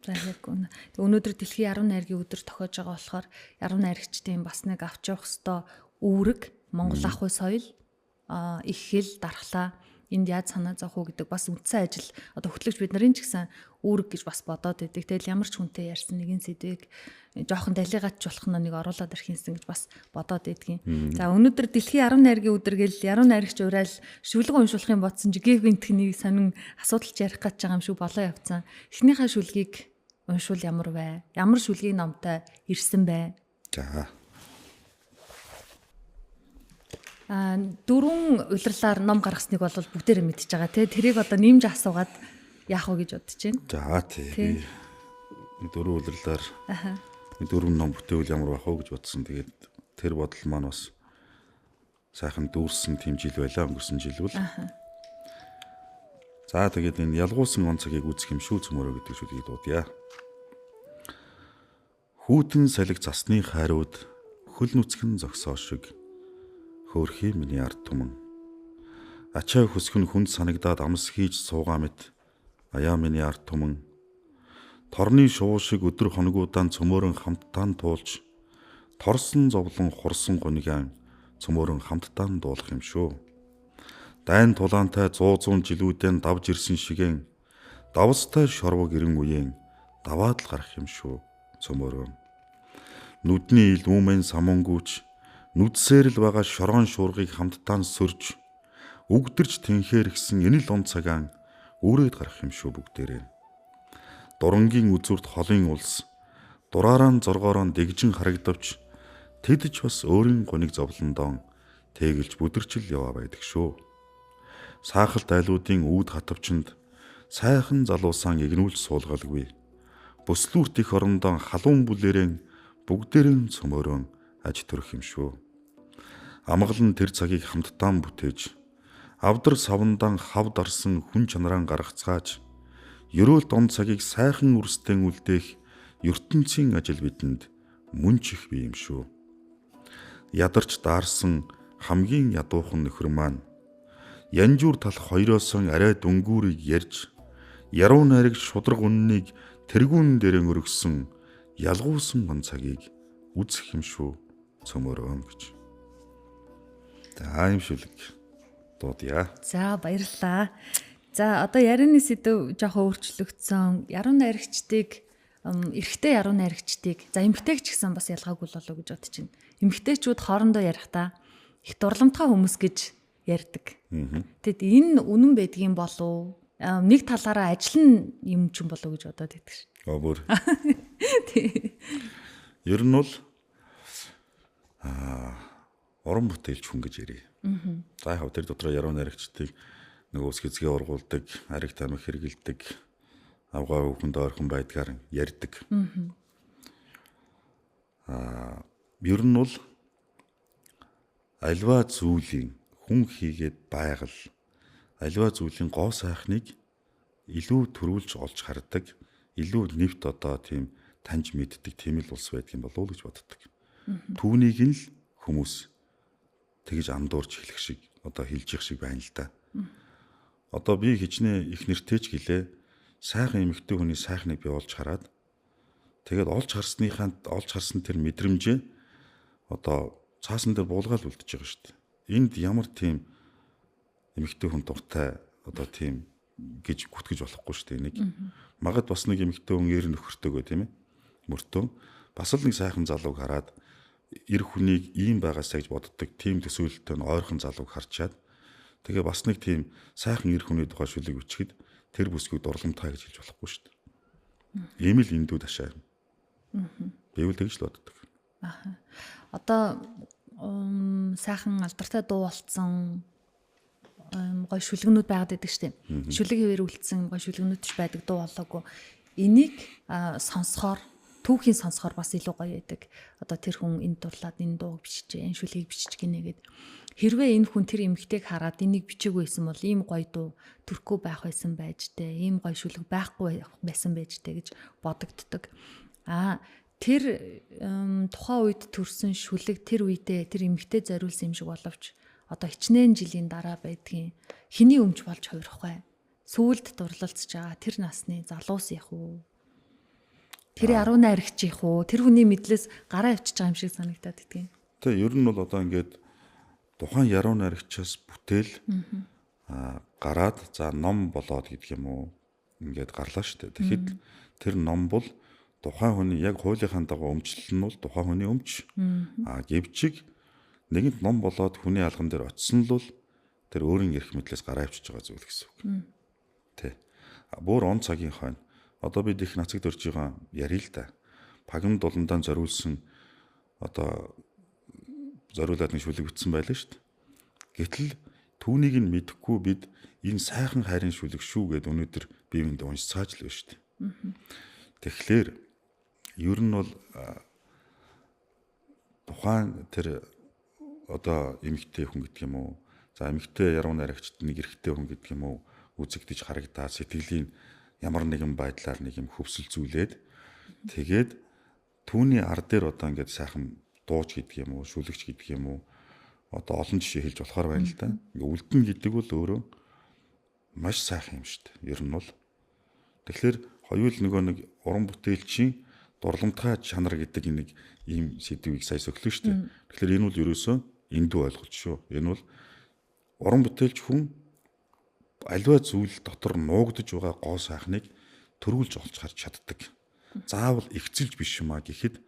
За яг үнэ. Тэг өнөөдөр дэлхийн яруу найргийн өдөр тохиож байгаа болохоор яруу найрагчдын бас нэг авч явах ёстой үүрэг Монгол ах уу соёл их хэл дархлаа энд яаж санаа зовх уу гэдэг бас үндсэн ажил одоо хөтлөгч бид нарын ч гэсэн үүрэг гэж бас бодоод идэг. Тэгэл ямар ч хүнтэй ярьсан нэгэн сэдвийг жоохон далигач болох нь нэг оруулаад ирэх юмсан гэж бас бодоод идэгин. За өнөөдөр дэлхийн яруу найргийн өдөр гэл яруу найрагч ураал шүлэг уншуулах юм бодсон чи гэв гинтхний сонин асуудалч ярих гэж байгаа юм шүү болоо явцсан. Эхнийхээ шүлгийг уншвал ямар вэ? Ямар шүлгийн номтой ирсэн бэ? За дөрвөн улирлаар ном гаргасныг бол бүгдээрээ мэдчихэж байгаа тий. Тэрийг одоо нэмж асуугаад яах вэ гэж бодож байна. За тий. Дөрвөн улирлаар дөрвөн ном бүтээвэл ямар байх вэ гэж бодсон. Тэгээд тэр бодол маань бас сайхан дүүрсэн тийм жил байлаа өнгөрсөн жил бол. За тэгээд энэ ялгуусан он цагийг үзэх юм шүү цөмөрөө гэдэг шүлгийг дуудъя. Хүүтэн салхи цасны хайрууд хөл нүцгэн зогсоо шиг хөөрхий миний ард түмэн. Ачаа хөсгөн хүнд санагдаад амс хийж суугаа мэт аяа миний ард түмэн. Торны шувуу шиг өдөр хоногудаан цөмөөрөн хамттан туулж торсон зовлон хурсан гуниган цөмөөрөн хамттан дуулах юм шүү. Дайн тулаантай 100 жилүүдэн давж ирсэн шигэн давстай шорвог ирэн үеэн даваад л гарах юм шүү цөмөөрөн. Нүдний ил үүмэн самунгүүч Нүдсээр л байгаа шорон шуургыг хамттан сөрж үгдэрч тэнхээр гисэн энэ л он цагаан үүрээд гарах юм шүү бүгдээрээ. Дурангийн үзүүрт холын улс дураараа зоргоороо дэгжин харагдавч тэд ч бас өөрийн гуниг зовлондоо тэгэлж бүдэрчил яваа байдаг шүү. Саахалт айлуудын үүд хатавчинд сайхан залуусан игнүүлж суулгалгүй. Бүслүүрт их орондоо халуун бүлэрэн бүгдээрэн цөмөрөн аж төрөх юм шүү. Амгалан тэр цагийг хамттан бүтээж авдар савндан хав дарсан хүн чанарaan гаргацгааж ерөөл дон цагийг сайхан үрстэн үлдээх ертөнцийн ажил бидэнд мөн ч их бий юм шүү. Ядарч даарсан хамгийн ядуухан нөхөр маань янжуур талх хоёроос арай дүнгүүрийг ярьж яруу найраг шудраг үннийг тэргүүн дээрэн өргөсөн ялгуусан он цагийг үзэх юм шүү цөмөрөө гэж. За юм шүлэг дуудъя. За баярлалаа. За одоо ярианы сэдэв жоохон өөрчлөгдсөн. Яруу найрагчдыг эрэгтэй яруу найрагчдыг за эмэгтэйг ч гэсэн бас ялгаагүй болов гэж бодож байна. Эмэгтэйчүүд хоорондоо ярихдаа их дурламтгай хүмүүс гэж ярьдаг. Тэгэд энэ үнэн байдгийн болов нэг талаараа ажил нь юм ч юм болов гэж бодоод байдаг ш. Оо бүр. Тий. Ер нь бол уран бүтээлч хүн гэж ярья. За яг тэр дотроо яруу найрагчдыг нөгөө ус хэзгээ ургуулдаг, ариг тамхи хэргэлдэг, авгаа хүнд ойрхон байдгаар ярьдаг. Ер нь бол альва зүйлийн хүн хийгээд байгаль альва зүйлийн гоо сайхныг илүү төрүүлж олж хардаг, илүү нэвт одоо тийм таньж мэддэг тийм л улс байдаг юм болов уу гэж боддог. Түүнийг нь л хүмүүс тэгж андуурч хэлэх шиг одоо хэлж их шиг байна л да. Одоо би хичнээн их нэртэй ч гэлээ сайхан эмэгтэй хүний сайхныг би олж хараад тэгээд олж харсныхаа олж харсан тэр мэдрэмжээ одоо цаасан дээр буулгаал үлдчихэж байгаа шүү дээ. Энд ямар тийм эмэгтэй хүн дуртай одоо тийм гэж гүтгэж болохгүй шүү дээ энийг. Магад бас нэг эмэгтэй хүн ер нөхөртөөгөө тийм ээ. Мөртөө бас л нэг сайхан залууг хараад эр хүнийг ийм байгаасаа гэж боддог тийм төсөөлөлтөй нь ойрхон залууг харчаад тэгээ бас нэг тийм сайхан эр хүний тухай шүлэг бичгэд тэр бүсгүй дурламтгай гэж хэлж болохгүй шүү дээ. Ийм л эндүүд ашаа. Би үл тэгж л боддог. Аа. Одоо сайхан алдартай дуу болцсон гой шүлгэнүүд байгаад байдаг штеп. Шүлэг хэвээр үлдсэн гой шүлгэнүүд ч байдаг дуу болоогүй. Энийг сонсохоор түүхийн сонсохоор бас илүү гоё байдаг. Одоо тэр хүн энэ дурлаад энэ дууг биччихэ, энэ шүлгийг бичиж гинэ гэд. Хэрвээ энэ хүн тэр эмэгтэйг хараад энийг бичээгүй байсан бол ийм гоё дуу төрөхгүй байх байсан байж тээ, ийм гоё шүлэг байхгүй байсан байж тээ гэж бодогддог. Аа тэр тухайн үед төрсэн шүлэг тэр үедээ тэр эмэгтэй зориулсан юм шиг боловч одоо хичнээн жилийн дараа байдгийн хэний өмч болж хувирах вэ? Сүүлд дурлалцж байгаа тэр насны залуус яах уу? Тэр 10 найрагч яах уу? Тэр хүний мэдлээс гараа авчиж байгаа юм шиг санагдаад идэгин. Тэ ер нь бол одоо ингээд тухайн яруу найрагчаас бүтээл гараад за ном болоод гэдэг юм уу ингээд гарлаа шүү дээ. Тэгэхэд тэр ном бол тухайн хүний яг хуулийнхаа дагуу өмчлөл нь бол тухайн хүний өмч. Гэвчиг нэгэнт ном болоод хүний алган дээр очисон л бол тэр өөрийн эрх мэдлээс гараа авчиж байгаа зүйл гэсэн үг. Тэ. Бүр он цагийн хойно одоо бид их нацаг дөржийнхаа ярил л да. Пагн дуландаан зориулсан одоо зориулаад нэг шүлэг бичсэн байлаа шүү дээ. Гэтэл түүнийг нь мэдэхгүй бид энэ сайхан хайрын шүлэг шүү гэд өнөөдөр бие биендээ уншицгааж л байна шүү дээ. Тэгэхээр ер нь бол тухайн тэр одоо эмэгтэй хүн гэдэг юм уу? За эмэгтэй яруу найрагчд нэг эрэгтэй хүн гэдэг юм уу? Үзэгдэж харагдаад сэтгэлийн ямар нэгэн байдлаар нэг юм хөвсөлзүүлээд тэгээд түүний ар дээр одоо ингээд сайхан дууч гэдэг юм уу, шүлэгч гэдэг юм уу? Одоо олон жишээ хэлж болохоор байна л да. Ингээ үлдэн гэдэг бол өөрөө маш сайхан юм шүү дээ. Ер нь бол тэгэхээр хоёул нөгөө нэг уран бүтээлчийн дурламтгай чанар гэдэг нэг ийм сэдвийг сая сөглөө шүү дээ. Тэгэхээр энэ бол ерөөсөө эндүү ойлголт шүү. Энэ бол уран бүтээлч хүн аливаа зүйл дотор нуугдаж байгаа гоо сайхныг төрүүлж олж харж чаддаг. Заавал ихцэлж биш юм а гэхэд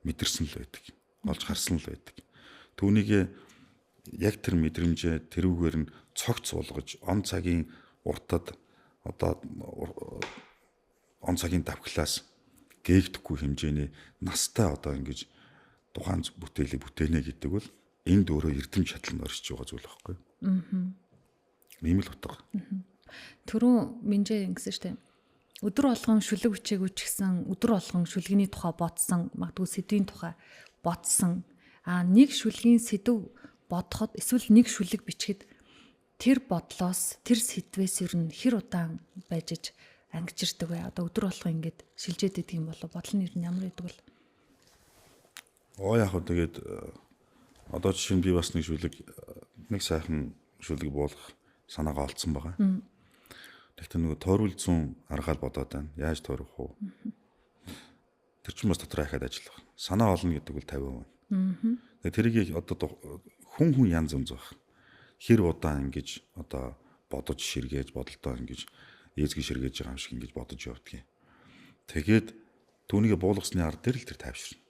мэдэрсэн л байдаг. Олж харсан л байдаг. Түүнийг яг тэр мэдрэмжээ тэрүүгээр нь цогц болгож он цагийн уртад одоо он цагийн давхлаас гээгдэхгүй хэмжээний настай одоо ингэж тухайн бүтээлийг бүтээнэ гэдэг бол энд өөрөө эрдэм чадланд оршиж байгаа зүйл байхгүй. Ийм л утга. Түрүүн Минжээ ингэсэн штэ. Өдөр болгон шүлэг бичээгүй ч гэсэн өдөр болгон шүлгэний тухай бодсон, магадгүй сэдвийн тухай бодсон. А нэг шүлгийн сэдв бодоход эсвэл нэг шүлэг бичихэд тэр бодлоос, тэр сэдвээс ер нь хэр удаан байж иж ангижирдаг вэ? Одоо өдөр болгон ингэж шилжээд идэг юм болов бодол нь ер нь ямар байдаг бол? Оо яг хөө тэгээд одоо жишээ нь би бас нэг шүлэг, нэг сайхан шүлэг буулгах санаагаа олцсон байгаа. Тэгэхдээ нөгөө тойрвол зүүн аргаал бодоод байна. Яаж тойрох вэ? Тэр чинь бас дотор ахаад ажиллах. Санаа олно гэдэг бол 50%. Тэгээд тэрийг одоо хүн янз янз байх. Хэр удаан ингэж одоо бодож ширгээж, бодолтоо ингэж ээзги ширгээж байгаа юм шиг ингэж бодож явдгийг. Тэгээд түүнийг буулгасны ард дээр л тэр тайвширна.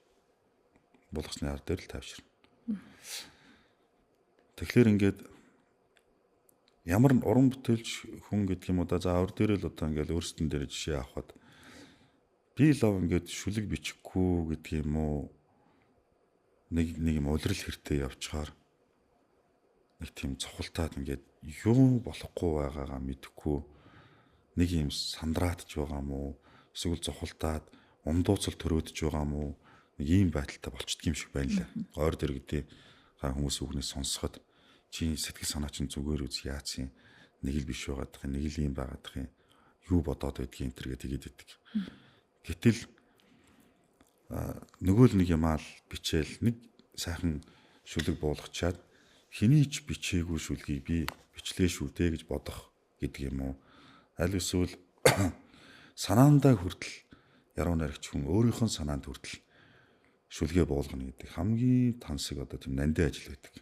Буулгасны ард дээр л тайвширна. Тэгэхээр ингээд ямар уран бүтээлч хүн гэдэг юм уу да, за авар дээр л одоо ингээд өөрсдөн дээр жишээ авахад би лав ингээд шүлэг бичихгүй гэдэг юм уу, нэг юм улирал хэртэй явчихаар нэг тийм цохолтаад ингээд юу болохгүй байгаагаа мэдэхгүй нэг юм сандраатж байгаа юм уу, эсвэл цохолтаад умдууцал төрөөдөж байгаа юм уу, нэг ийм байдалтай болчдөг юм шиг байна лээ. Ойр дэргэдийн хүмүүс үгнээс сонсоход чи сэтгэл санаа чинь зүгээр үз яац юм, нэг л биш байгаад юм, нэг л юм байгаад юм, юу бодоод байдгийг энэ тэргээ тэгээд идэг. Гэтэл нөгөө л нэг юм аал бичээл нэг сайхан шүлэг буулгачаад хэний ч бичээгүй шүлгийг би бичлээ шүү дээ гэж бодох гэдэг юм уу? Аль эсвэл санаандаа хүртэл яруу найрагч хүн өөрийнх нь санаанд хүртэл шүлгээ буулгана гэдэг хамгийн тансаг одоо тийм нандин ажил байдаг.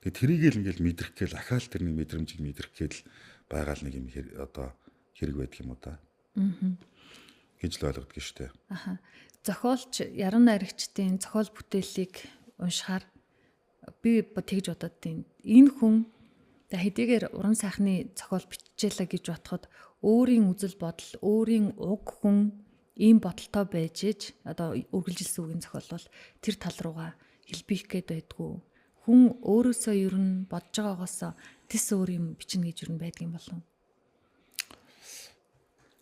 Тэгээ тэрийг л ингээл мэдрэх гээл ахаал тэрний мэдрэмжийг мэдрэх гээл байгаа л нэг юм одоо хэрэг байдаг юм уу та. Гэж л ойлгодог шүү дээ. Аха. Зохиолч яруу найрагчдын зохиол бүтээлийг уншихаар би тэгж бодод тийм. Энэ хүн хэдийгээр уран сайхны зохиол бичээлээ гэж бодоход өөрийн үзэл бодол, өөрийн уг хүн ийм бодолтой байж ээж одоо үргэлжилсэн үгийн зохиол бол тэр тал руугаа хэлбийх гээд байдгүй. Хүн өөрөөсөө ер нь бодож байгаагаасаа тэс өөр юм бичнэ гэж ер нь байдаг юм болов.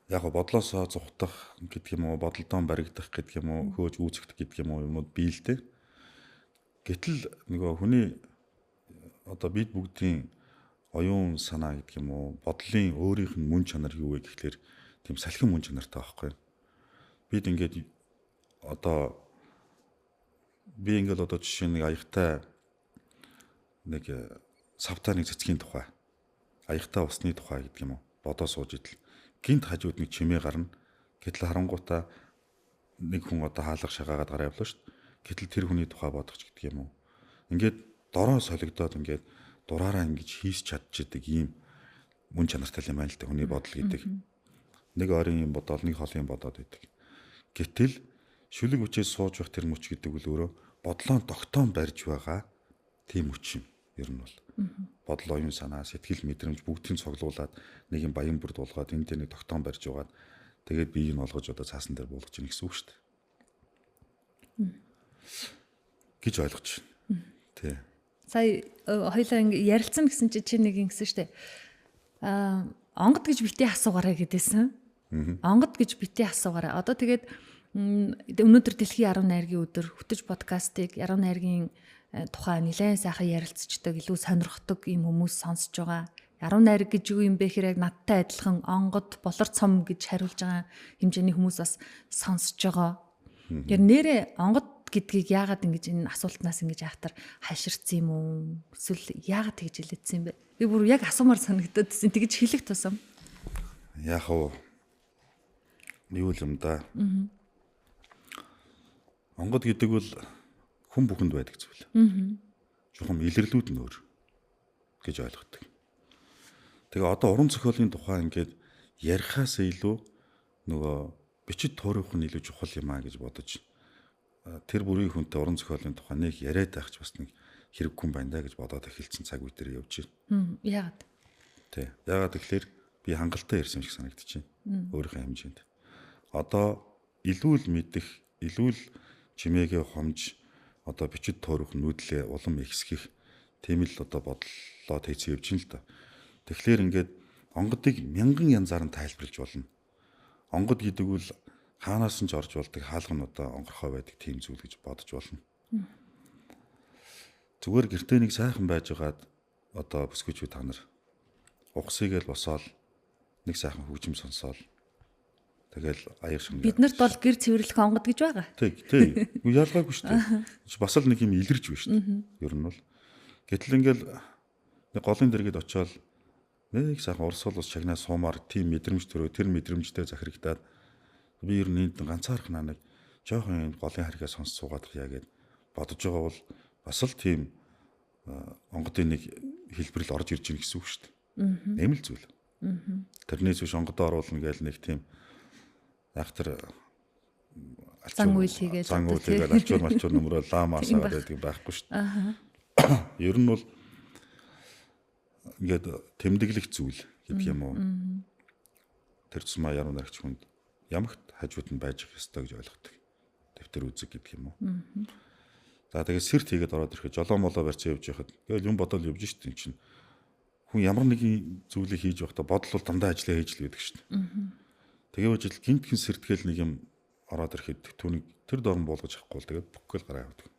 Яг бодлоосоо зугтах гэдэг юм уу, бодолдоо баригдах гэдэг юм уу, хөөж үүсгэх гэдэг юм уу юмнууд бий л дээ. Гэтэл нөгөө хүний одоо бид бүгдийн оюун санаа гэдэг юм уу, бодлын өөрийнх нь мөн чанар юу вэ гэхлээр тийм салхин мөн чанартай байхгүй. Бид ингээд одоо би ингээд одоо жишээ нэг аягтай нэг савтай нэг цэцгийн тухай, аягтай усны тухай гэдэг юм уу, бодоо сууж идэл гинт хажууд нэг чимээ гарна. Гэтэл харангуутаа нэг хүн одоо хаалга шагаагаад гараа явлаа шүү дээ. Гэтэл тэр хүний тухай бодох ч гэдэг юм уу. Ингээд дороо солигдоод ингээд дураараа ингэж хийс чадчихдаг ийм мөн чанартай юм байна л да хүний бодол гэдэг. Нэг ойрын юм бодоол, нэг холын юм бодоод байдаг. Гэтэл шүлэг үчээс сууж байх тэр мөч гэдэг үл өөрөө бодлоон тогтоон барьж байгаа тийм мөч юм. Ер нь бол бодол, оюун санаа, сэтгэл мэдрэмж бүгдийг цуглуулад нэг юм баян бүрд болгоод энэ дээр нэг тогтоон барьж байгаад тэгээд биеийг нь олгож одоо цаасан дээр буулгаж ийн гэсэн үг шүү дээ. Гэж ойлгож байна. Тий. Сая хоёлаа ингэ ярилцсан гэсэн чи нэг ингэсэн шүү дээ. Аа, онгод гэж битгий асуугаарай гэдээсэн. Онгод гэж битгий асуугаарай. Одоо тэгээд өнөөдөр дэлхийн яруу найргийн өдөр хөтөж подкастыг яруу найргийн тухай нэлээд сайхан ярилцчихдаг, илүү сонирхдаг ийм хүмүүс сонсож байгаа. Яруу найраг гэж юу юм бэ гэхээр яг надтай адилхан онгод, болор цом гэж хариулж байгаа хэмжээний хүмүүс бас сонсож байгаа. Тэгэхээр нэрээ онгод гэдгийг яагаад ингэж энэ асуултнаас ингэж айхтар хаширцсан юм уу? Эсвэл яагаад тэгж хэлээдсэн юм бэ? Би бүр яг асуумар санагдаад байсан. Тэгж хэлэх тусам. Яг уу юу юм да. Онгод гэдэг бол хүн бүхэнд байдаг зүйл. Чухам илэрлүүд нь өөр гэж ойлгодог. Тэгээ одоо уран зохиолын тухай ингээд ярихаас илүү нөгөө бичид тойрох нь илүү чухал юм а гэж бодож тэр бүрийн хүнтэй уран зохиолын тухай нэг яриад байх ч бас нэг хэрэггүй юм байна да гэж бодоод эхэлсэн цаг үе дээр явж байна. Яагаад? Тий. Яагаад гэвэл би хангалттай ярьсан юм шиг санагдчихэв. Өөрийнхөө хэмжээнд. Одоо илүү л мэдэх, илүү л чимээгээ хомж одоо бичид туурах нүүдлээ улам ихсгэх тийм л одоо бодлоо тэйцэн явж байна л да. Тэгэхээр ингээд онгодыг мянган янзаар нь тайлбарлаж болно. Онгод гэдэг үл хаанаас нь ч орж болдог хаалга нь одоо онгорхой байдаг тийм зүйл гэж бодож болно. Зүгээр гэртээ нэг сайхан байж байгаад одоо бүсгүйчүүд та нар ухсыг л босоол нэг сайхан хөгжим сонсоол тэгэл аяг шингээ. Бид нарт бол гэр цэвэрлэх онгод гэж байгаа. Тий, тий. Ялгаагүй шүү дээ. Бас л нэг юм илэрч байна шүү дээ. Ер нь бол. Гэтэл ингээл нэг голын дэргэд очиод нэг сайхан урсгал ус чагнаа суумаар тийм мэдрэмж төрөө тэр мэдрэмжтэй захирагдаад би ер нь энд ганцаархнаа нэг жоохон юм голын харьгаа сонсч суугаадах яа гэд бодож байгаа бол бас л тийм онгодын нэг хэлбэрэл орж ирж гин гэсэн үг шүү дээ. Нэмэл зүйл. Тэрнээс биш онгодоо оруулна гээл нэг тийм яг тэр зан үйл хийгээл зан үйл хийгээл алчуур малчуур нөмрөө лам асаагаад байдаг байхгүй шүү дээ. Ер нь бол ингээд тэмдэглэх зүйл гэдэг юм уу. Тэр тусмаа яруу найрагч хүнд ямагт хажууд нь байж их ёстой гэж ойлгодог. Дэвтэр үзэг гэдэг юм уу. За тэгээд сэрт хийгээд ороод ирэхэд жолоо молоо барьцаа явж байхад тэгэл юм бодол явж шít энэ чинь. Хүн ямар нэгэн зүйлийг хийж байхдаа бодол бол дандаа ажиллаа хийж л байдаг шít. Тэгээ үжил гинтхэн сэртгэл нэг юм ороод ирэхэд түүнийг тэр дорн буулгаж авахгүй бол тэгээд бүхэл гараа явдаг.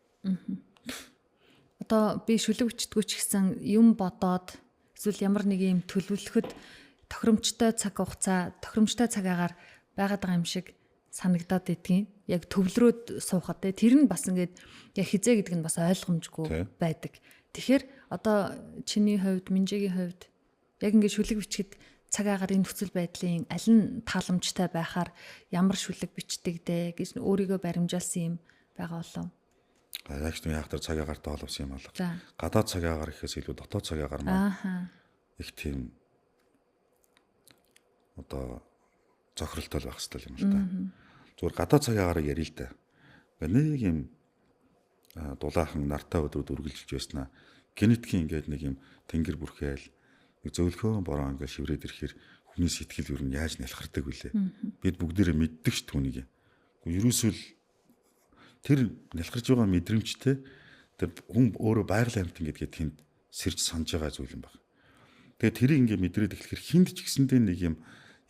Одоо би шүлэг өчтгүү ч гэсэн юм бодоод эсвэл ямар нэг юм төлөвлөхөд тохиромжтой цаг хугацаа, тохиромжтой цаг агаар байгаад байгаа юм шиг санагдаад идэгин. Яг төвлөрөөд суухад те тэр нь бас ингээд яг хизээ гэдэг нь бас ойлгомжгүй байдаг. Тэгэхээр одоо чиний хувьд, Минжээгийн хувьд яг ингээд шүлэг бичгэд цаг агарын нөхцөл байдлын аль нь тааламжтай байхаар ямар шүлэг бичдэг дээ гэж өөрийгөө баримжаалсан юм байгаа болов. Яг ч яг тэр цаг агаартай холбосон юм алга. Гадаад цаг агаар гэхээс илүү дотоод цаг агаар маань их тийм одоо зохиролтой байх хэрэгтэй юм л та. Зүгээр гадаад цаг агаарыг ярил л да. Ингээ нэг юм дулаахан нартай өдрүүд үргэлжилж байснаа генетикийн ингээд нэг юм тэнгэр бүрхээл нэг зөөлхөн бороо ингээд шиврээд ирэхээр хүний сэтгэл ер нь яаж нялхардаг вүлээ. Бид бүгдээрээ мэддэг ш түүнийг. Ерөөсөө л тэр нялхарж байгаа мэдрэмжтэй тэр хүн өөрөө байгалийн амьтан гэдгээ тэнд сэрж санаж байгаа зүйл юм байна. Тэгээ тэрийг ингээд мэдрээд эхлэхээр хинд ч гэсэндээ нэг юм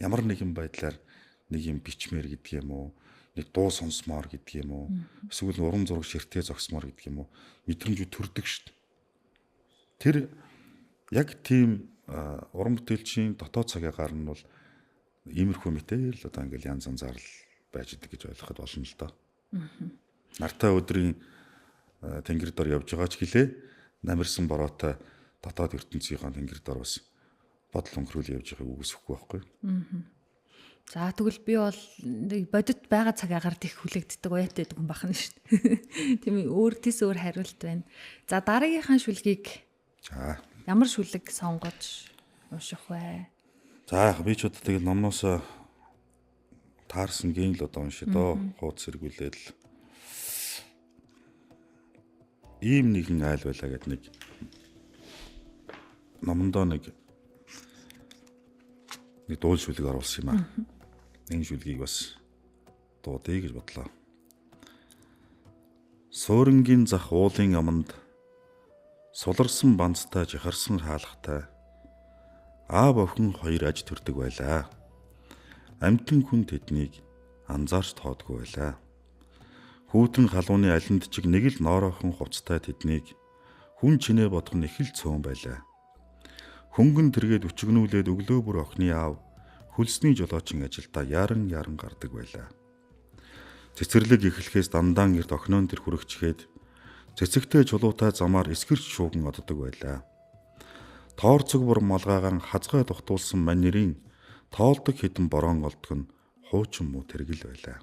ямар нэгэн байдлаар нэг юм бичмээр гэдэг юм уу, нэг дуу сонсмоор гэдэг юм уу, эсвэл урам зураг ширтээ зогсмоор гэдэг юм уу, мэдрэмжүүд төрдөг шүү дээ. Тэр яг тийм уран бүтээлчийн дотоод цаг агаар нь бол иймэрхүү мэтэл одоо ингээл янз янзаар л байж идэг гэж ойлгоход болно л доо. Нартай өдрийн тэнгэр дор явж байгаа ч гэлээ намирсан бороотой дотоод ертөнцийнхөө тэнгэр дор бас бодол өнгөрүүл явж байгааг үгүйсэхгүй байхгүй. За тэгвэл би бол нэг бодит байгаа цаг агаарт их хүлээгддэг уяатай байдаг хүн бахна шүү дээ. Тийм ээ, өөр тис өөр хариулт байна. За дараагийнхаа шүлгийг за ямар шүлэг сонгож унших вэ? За яг би ч одоо тэгэл номноос таарсан гин л одоо уншия доо. Хууц сэргүүлээд л ийм нэгэн айл байлаа гэд нэг номондоо нэг дуул шүлэг оруулсан юм аа. Энэ шүлгийг бас дуудъя гэж бодлоо. Суурингийн зах уулын аманд суларсан банцтай жихарсан хаалгатай аав охин хоёр аж төрдөг байлаа. Амьтан хүн тэднийг анзаарч тоодгүй байлаа. Хүүтэн халууны алинд чиг нэг л ноороохон хувцтай тэднийг хүн чинээ бодох нь их л цөөн байлаа. Хөнгөн тэргээд өчгнүүлээд өглөө бүр охины аав хөлсний жолоочин ажилдаа яран яран гардаг байлаа. Цэцэрлэг эхлэхээс дандаан эрт охинон тэр хүрэгчгээд цэцэгтэй чулуутай замаар эсгэрч шууган оддог байлаа. Тоорцог бур малгайгаан хазгай духтуулсан манерийн тоолдог хідэн борон олдг нь хуучин муу тэргэл байлаа.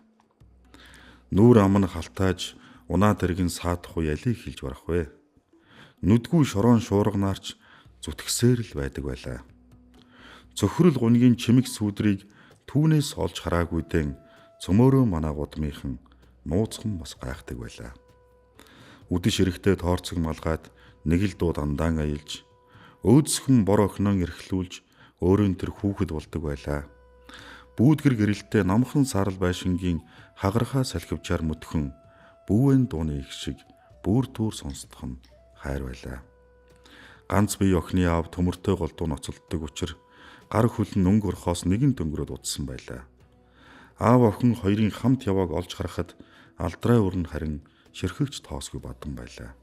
Нүүр ам нь халтааж унаа тэргэн саадах уу ялийг хилж барах вэ? Нүдгүй шорон шуурганаарч зүтгэсээр л байдаг байлаа. Цөхрөл гунгийн чимэг сүдрийг түүнээс олж хараагүйдэн цөмөөрөө манай гудмынхан нууцхан бас гайхдаг байлаа. Үдэш эрэхтэй тоорцог малгаад нэг л дуу дандаан аялж өөдсгөн бор охиноо эрхлүүлж өөрийн тэр хүүхэд болдог байлаа. Бүүдгэр гэрэлтэй номхон сарал байшингийн хагархаа салхивчаар мөтгөн бүүэн дууны их шиг бүр түүр сонсдох нь хайр байлаа. Ганц бие охины аав төмөртэй голдуу ноцолддог учир гар хөлн өнгө орхоос нэгэн дөнгөрөөд удсан байлаа. Аав охин хоёрын хамт явааг олж харахад алдрай өрн харин ширхэгч тоосгүй бадан байлаа.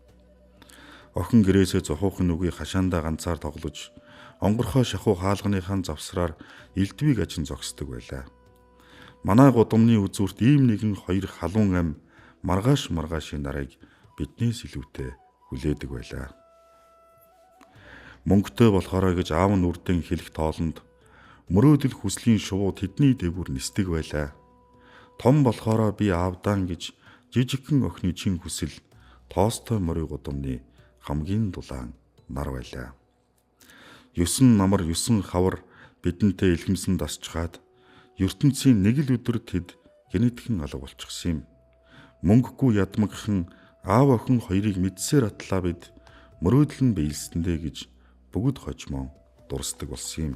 Охин гэрээсээ зохиохын нүгийг хашаандаа ганцаар тоглож онгорхой шахуу хаалганыхаа завсраар элдвийг ачин зогсдог байлаа. Манай гудамны үзүүрт ийм нэгэн хоёр халуун ам маргааш маргаашийн нарыг биднээс илүүтэй хүлээдэг байлаа. Мөнгөтэй болохоорой гэж аав нь үрдэн хэлэх тоолонд мөрөөдөл хүслийн шувуу тэдний дээгүүр нисдэг байлаа. Том болохоороо би аавдаан гэж жижигхэн охины чин хүсэл тоостой морь гудамны хамгийн дулаан нар байлаа. 9 намар 9 хавар бидэнтэй илхэмсэн дасчгаад ертөнцийн нэг л өдөр тэд гэнэтхэн алга болчихсон юм. Мөнгөгүй ядмагхан аав охин хоёрыг мэдсээр атлаа бид мөрөөдөл нь биелсэндээ гэж бүгд хожмоо дурсдаг болсон юм.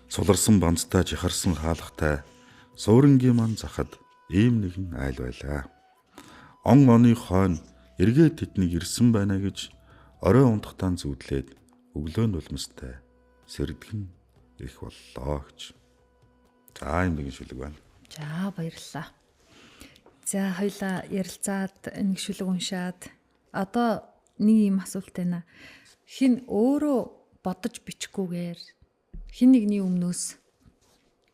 Суларсан банцтай жихарсан хаалгатай суурингийн ман захад ийм нэгэн айл байлаа. Он оны хойно эргээд тэднийг ирсэн байна гэж орой унтахтаа зүудлээд өглөө нь улмастай сэрдгэн их боллоо гэж. За ийм нэгэн шүлэг байна. За баярлалаа. За хоёлаа ярилцаад нэг шүлэг уншаад одоо нэг юм асуулт байна. Хин өөрөө бодож бичихгүйгээр хин нэгний өмнөөс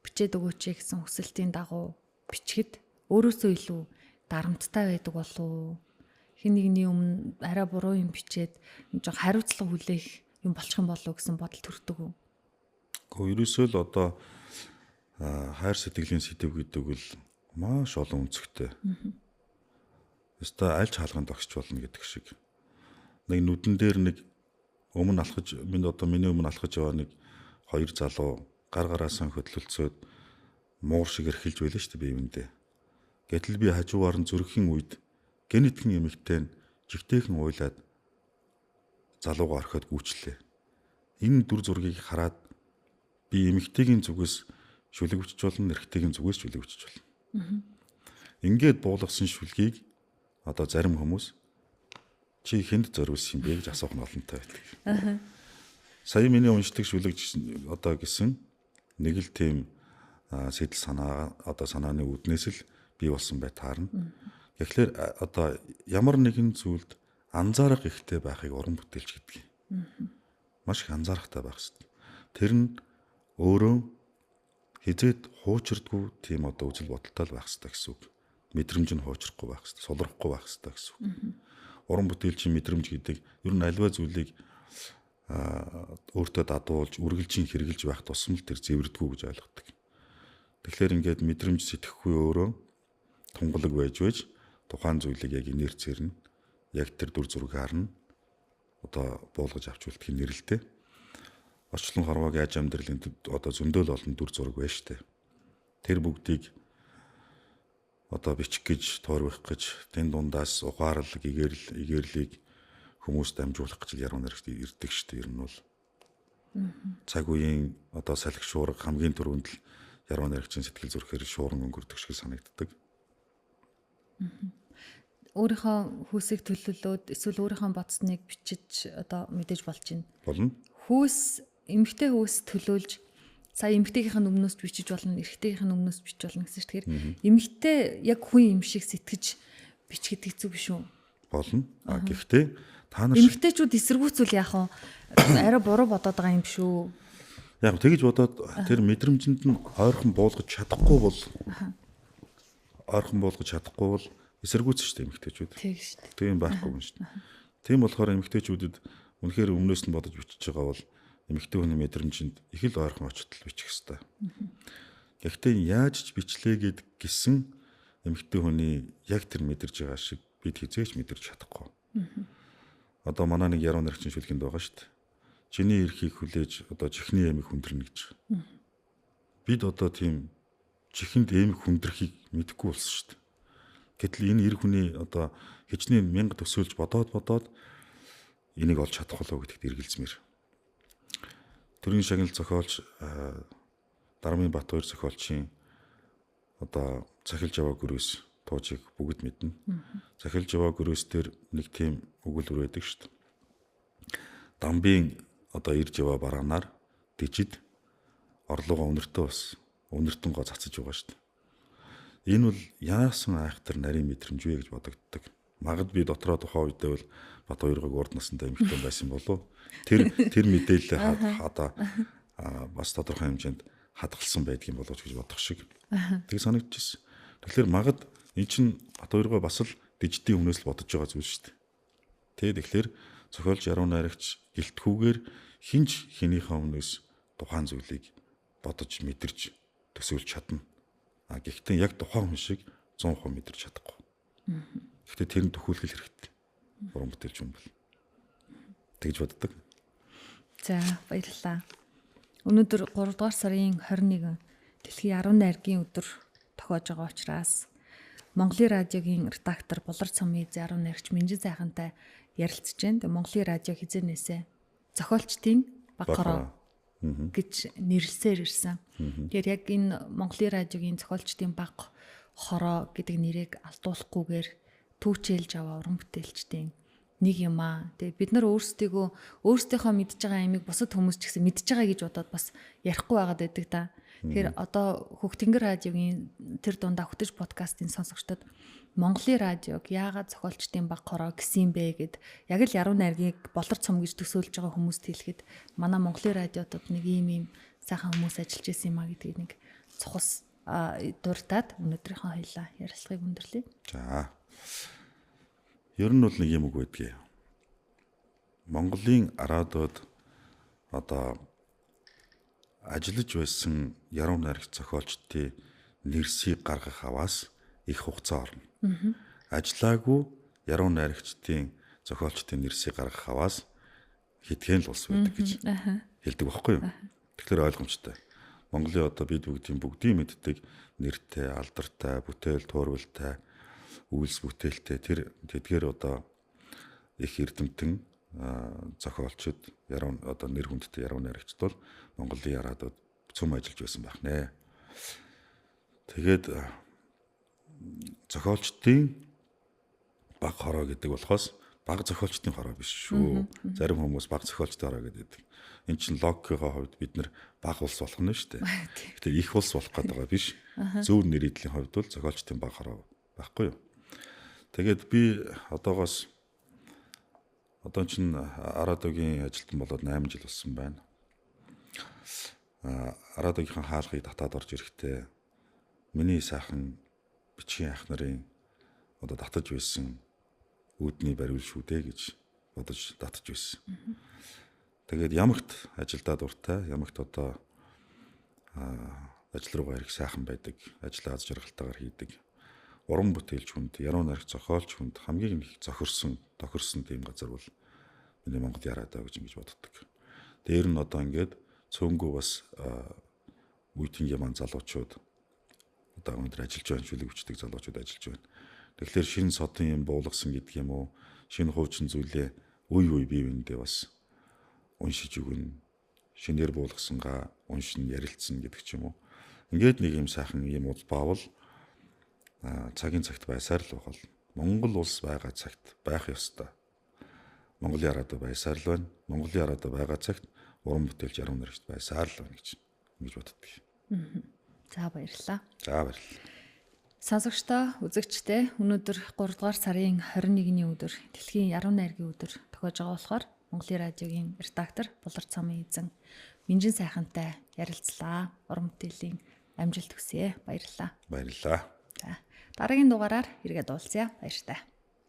бичээд өгөөч гэсэн хүсэлтийн дагуу бичгэд өөрөөсөө илүү дарамттай байдаг болов уу? Хин нэгний өмнө арай буруу юм бичээд жоох хариуцлага хүлээх юм болчих юм болов уу гэсэн бодол төрдөг үү? Гэхдээ ерөөсөө л одоо хайр сэтгэлийн сэдэв гэдэг л маш олон өнцөгтэй. Өстой аль ч хаалганд огсч болно гэдэг шиг. Нэг нүдэн дээр нэг өмнө алхаж минь одоо миний өмнө алхаж яваа нэг хоёр залуу гар гараасаа хөдлөлцөөд муур шиг эрхэлж байлаа шүү дээ би юмдээ. Гэтэл би хажуугаар нь зүрхийн үед гэнэтхэн эмэгтэй нь жигтэйхэн уйлаад залуугаа орхиод гүйчлээ. Энэ дүр зургийг хараад би эмэгтэйгийн зүгээс шүлэг бичиж болно, эрэгтэйгийн зүгээс шүлэг бичиж болно. Ингээд буулгасан шүлгийг одоо зарим хүмүүс чи хүнд зориулсан юм бэ гэж асуух нь олонтой байдаг. Сая миний уншдаг шүлэг одоо гэсэн нэг л тийм сэтэл санаа одоо санааны үүднээс л бий болсон бай таарна. Тэгэхээр одоо ямар нэгэн зүйлд анзаарах ихтэй байхыг уран бүтээлч гэдэг. Маш их анзаарахтай байх хэрэгтэй. Тэр нь өөрөө хизээд хуучирдгүй тийм одоо үзэл бодолтой л байх хэрэгтэй гэсэн үг. Мэдрэмж нь хуучрахгүй байх хэрэгтэй, сулрахгүй байх хэрэгтэй гэсэн үг. Уран бүтээлчийн мэдрэмж гэдэг ер нь альва зүйлийг өөртөө дадуулж, үргэлжин хэрэгжилж байх тусам л тэр зэвэрдэггүй гэж ойлгодог. Тэгэхээр ингээд мэдрэмж сэтгэхгүй өөрөө тунгалаг байж байж тухайн зүйлийг яг инерцээр нь яг тэр дүр зургийг харна. Одоо буулгаж авч үлдэхин нэрэлтэй. Орчлон хорвоог яаж амьдралын одоо зөндөөл олон дүр зураг байна штэ. Тэр бүгдийг одоо бичих гэж, туурвах гэж, тэн дундаас ухаарл, гэгэрэл, эгэрлийг хүмүүст дамжуулах гэж яруу найрагч ирдэг штэ ер нь бол. Цаг үеийн одоо салхи шуурга хамгийн түрүүнд л яруу найрагчийн сэтгэл зүрхээр шууран өнгөрдөг шиг санагддаг. Өөрийнхөө хүүсийг төлөөлөөд эсвэл өөрийнхөө бодсныг бичиж одоо мэдээж болж байна. Болно. Хүүс эмэгтэй хүүс төлөөлж сая эмэгтэйгийнх нь өмнөөс бичиж болно, эрэгтэйгийнх нь өмнөөс бичиж болно гэсэн чинь тэгэхээр эмэгтэй яг хүн юм шиг сэтгэж бичгэд хэцүү биш үү? Болно. А гэхдээ та нар эмэгтэйчүүд эсэргүүцвэл яах вэ? Арай буруу бодоод байгаа юм биш үү? Яг тэгж бодоод тэр мэдрэмжинд нь ойрхон буулгаж чадахгүй бол ойрхон буулгаж чадахгүй бол эсэргүүц шүү дээ эмэгтэйчүүд. Тийм шүү дээ. Тийм байхгүй юм шүү дээ. Тийм болохоор эмэгтэйчүүдэд үнэхээр өмнөөс нь бодож бичиж байгаа бол эмэгтэй хүний мэдрэмжинд их л ойрхон очтол бичих ёстой. Гэхдээ яаж ч бичлээ гэд гисэн эмэгтэй хүний яг тэр мэдэрж байгаа шиг бид хизээч мэдэрч чадахгүй. Одоо манай нэг яруу найрагчийн шүлгэнд байгаа шүү дээ. Чиний эрхийг хүлээж одоо чихний эмийг хүндэрнэ гэж. Бид одоо тийм чихэнд эмийг хүндрэхийг мэдэхгүй болсон шүү дээ. Гэтэл энэ эр хүний одоо хичнээн мянга төсөөлж бодоод энийг олж чадах болов гэдэгт эргэлзмээр. Төрийн шагнал зохиолч Дармын Батбаяр зохиолчийн одоо Цахил жаваа гөрөөс туужийг бүгд мэднэ. Цахил жаваа гөрөөс дээр нэг тийм өгүүлбэр байдаг шүү дээ. Дамбын одоо эр жаваа бараанаар дижид орлогоо үнэртөө бас үнэртэнгоо цацаж байгаа шүү дээ. Энэ бол яасан айхтар нарийн мэдрэмж вэ гэж бодогддог. Магад би дотроо тухайн үедээ бол Батбаяргыг урд насантай эмэгтэй байсан болов. Тэр мэдээлэл одоо бас тодорхой хэмжээнд хадгалсан байдгийн болов гэж бодох шиг. Тэг санагдчихсэн. Тэгэхээр магад эн чинь Батбаяргаа бас л дижитийн өмнөөс л бодож байгаа зүйл шүү дээ. Тэ тэгэхээр зохиолч яруу найрагч гэлтгүүгээр хинч хинийхээ өмнөөс тухайн зүйлийг бодож мэдэрч төсөөлж чадна. А гэхдээ яг тухайн хүн шиг 100% мэдэрч чадахгүй. Гэхдээ тэр нь төхөөлөх хэрэгтэй. Уран бүтээлч хүн бол тэгж боддог. За баярлалаа. Өнөөдөр 3 дугаар сарын 21 дэлхийн яруу найргийн өдөр тохиож байгаа учраас Монголын радиогийн редактор Булар цомын яруу найрагч Минжин сайхантай ярилцж байна. Тэгээ Монголын радио хизээнээсээ зохиолчдын баг хороо гэж нэрлсээр ирсэн. Тэгэхээр яг энэ Монголын радиогийн зохиолчдын баг хороо гэдэг нэрийг алдуулахгүйгээр түүчээлж аваа уран бүтээлчдийн нэг юм аа. Тэгээ бид нар өөрсдийнхөө мэдж байгаа ямиг бусад хүмүүс ч гэсэн мэдж байгаа гэж бодоод бас ярихгүй байгаад байдаг та. Тэгэхээр одоо Хөх Тэнгэр радиогийн тэр дундаа хөтөж подкастын сонсогчдод Монголын радиог яагаад зохиолчдын баг хороо гэсэн юм бэ гэд яг л яруу найргийг болор цом гэж төсөөлж байгаа хүмүүст хэлэхэд манай Монголын радиотод нэг ийм сайхан хүмүүс ажиллаж исэн юм а гэдгийг нэг цухас дуртад өнөөдрийнхөө хоёлаа ярилцлагыг өндөрлөе. За. Ер нь бол нэг юм үг байдгийг. Монголын радиод одоо ажиллаж байсан яруу найрагч зохиолчдын нэрсийг гаргах аваас их хугацаа орно. Ажиллаагүй яруу найрагчдын зохиолчдын нэрсийг гаргах аваас хэдхэн л улс байдаг гэж хэлдэг байхгүй юу? Тэгэхээр ойлгомжтой. Монголын одоо бид бүгдийн мэддэг нэртэй, алдартай, бүтээл туурвалтай, үйлс бүтээлтэй тэр тэдгээр одоо их эрдэмтэн зохиолчид яруу одоо нэр хүндтэй яруу найрагчд бол Монголын радиод цөм ажиллаж байсан байх нэ. Тэгээд зохиолчдын баг хороо гэдэг болохоос баг зохиолчдын хороо биш шүү. Зарим хүмүүс баг зохиолчдын хороо гэдэг. Эн чинь логикийн хувьд бид нэр баг улс болох нь шүү дээ. Гэтэл их улс болох гэдэг байгаа биш. Зөв нэр эдлийн хувьд бол зохиолчдын баг хороо байхгүй юу? Тэгээд би одоогоос одоо чинь радиогийн ажилтан болоод 8 жил болсон байна. Радиогийнхан хаалгыг татаад орж ирэхдээ миний сайхан бичгийн ах нарын одоо татаж байсан үүдний бариул шүү дээ гэж бодож татаж байсан. Тэгээд ямагт ажилдаа дуртай, ямагт одоо ажил руугаа ирэх сайхан байдаг, ажлаа аз жаргалтайгаар хийдэг. Уран бүтээлч хүнд, яруу найрагч зохиолч хүнд хамгийн их зохирсон, тохирсон тийм газар бол миний Монгол радио гэж ингэж боддог. Дээр нь одоо ингээд цөөнгөө бас үеийнгийн маань залуучууд одоо өнөөдөр ажиллаж байна, шүлэг бичдэг залуучууд ажиллаж байна. Тэгэхээр шинэ содын юм буулгасан гэдэг юм уу, шинэ хуучин зүйлээ үе үе бие биендээ бас уншиж өгнө. Шинээр буулгасангаа уншин ярилцсан гэдэг ч юм уу. Ингээд нэг юм сайхан юм улбаавал цагийн цагт байсаар л бол Монгол улс байгаа цагт байх ёстой. Монголын радио байсаар л байна. Монголын радио байгаа цагт уран бүтээлч яруу найрагч байсаар л байна гэж ингэж боддог. За баярлалаа. За баярлалаа. Сонсогчдоо, үзэгчдээ өнөөдөр 3 дугаар сарын 21-ний өдөр дэлхийн яруу найргийн өдөр тохиож байгаа болохоор Монголын радиогийн редактор Булар цомын эзэн Минжин сайхантай ярилцлаа. Уран бүтээлийн амжилт хүсье. Баярлалаа. Баярлалаа. За дараагийн дугаараар эргээд уулзъя. Баяртай.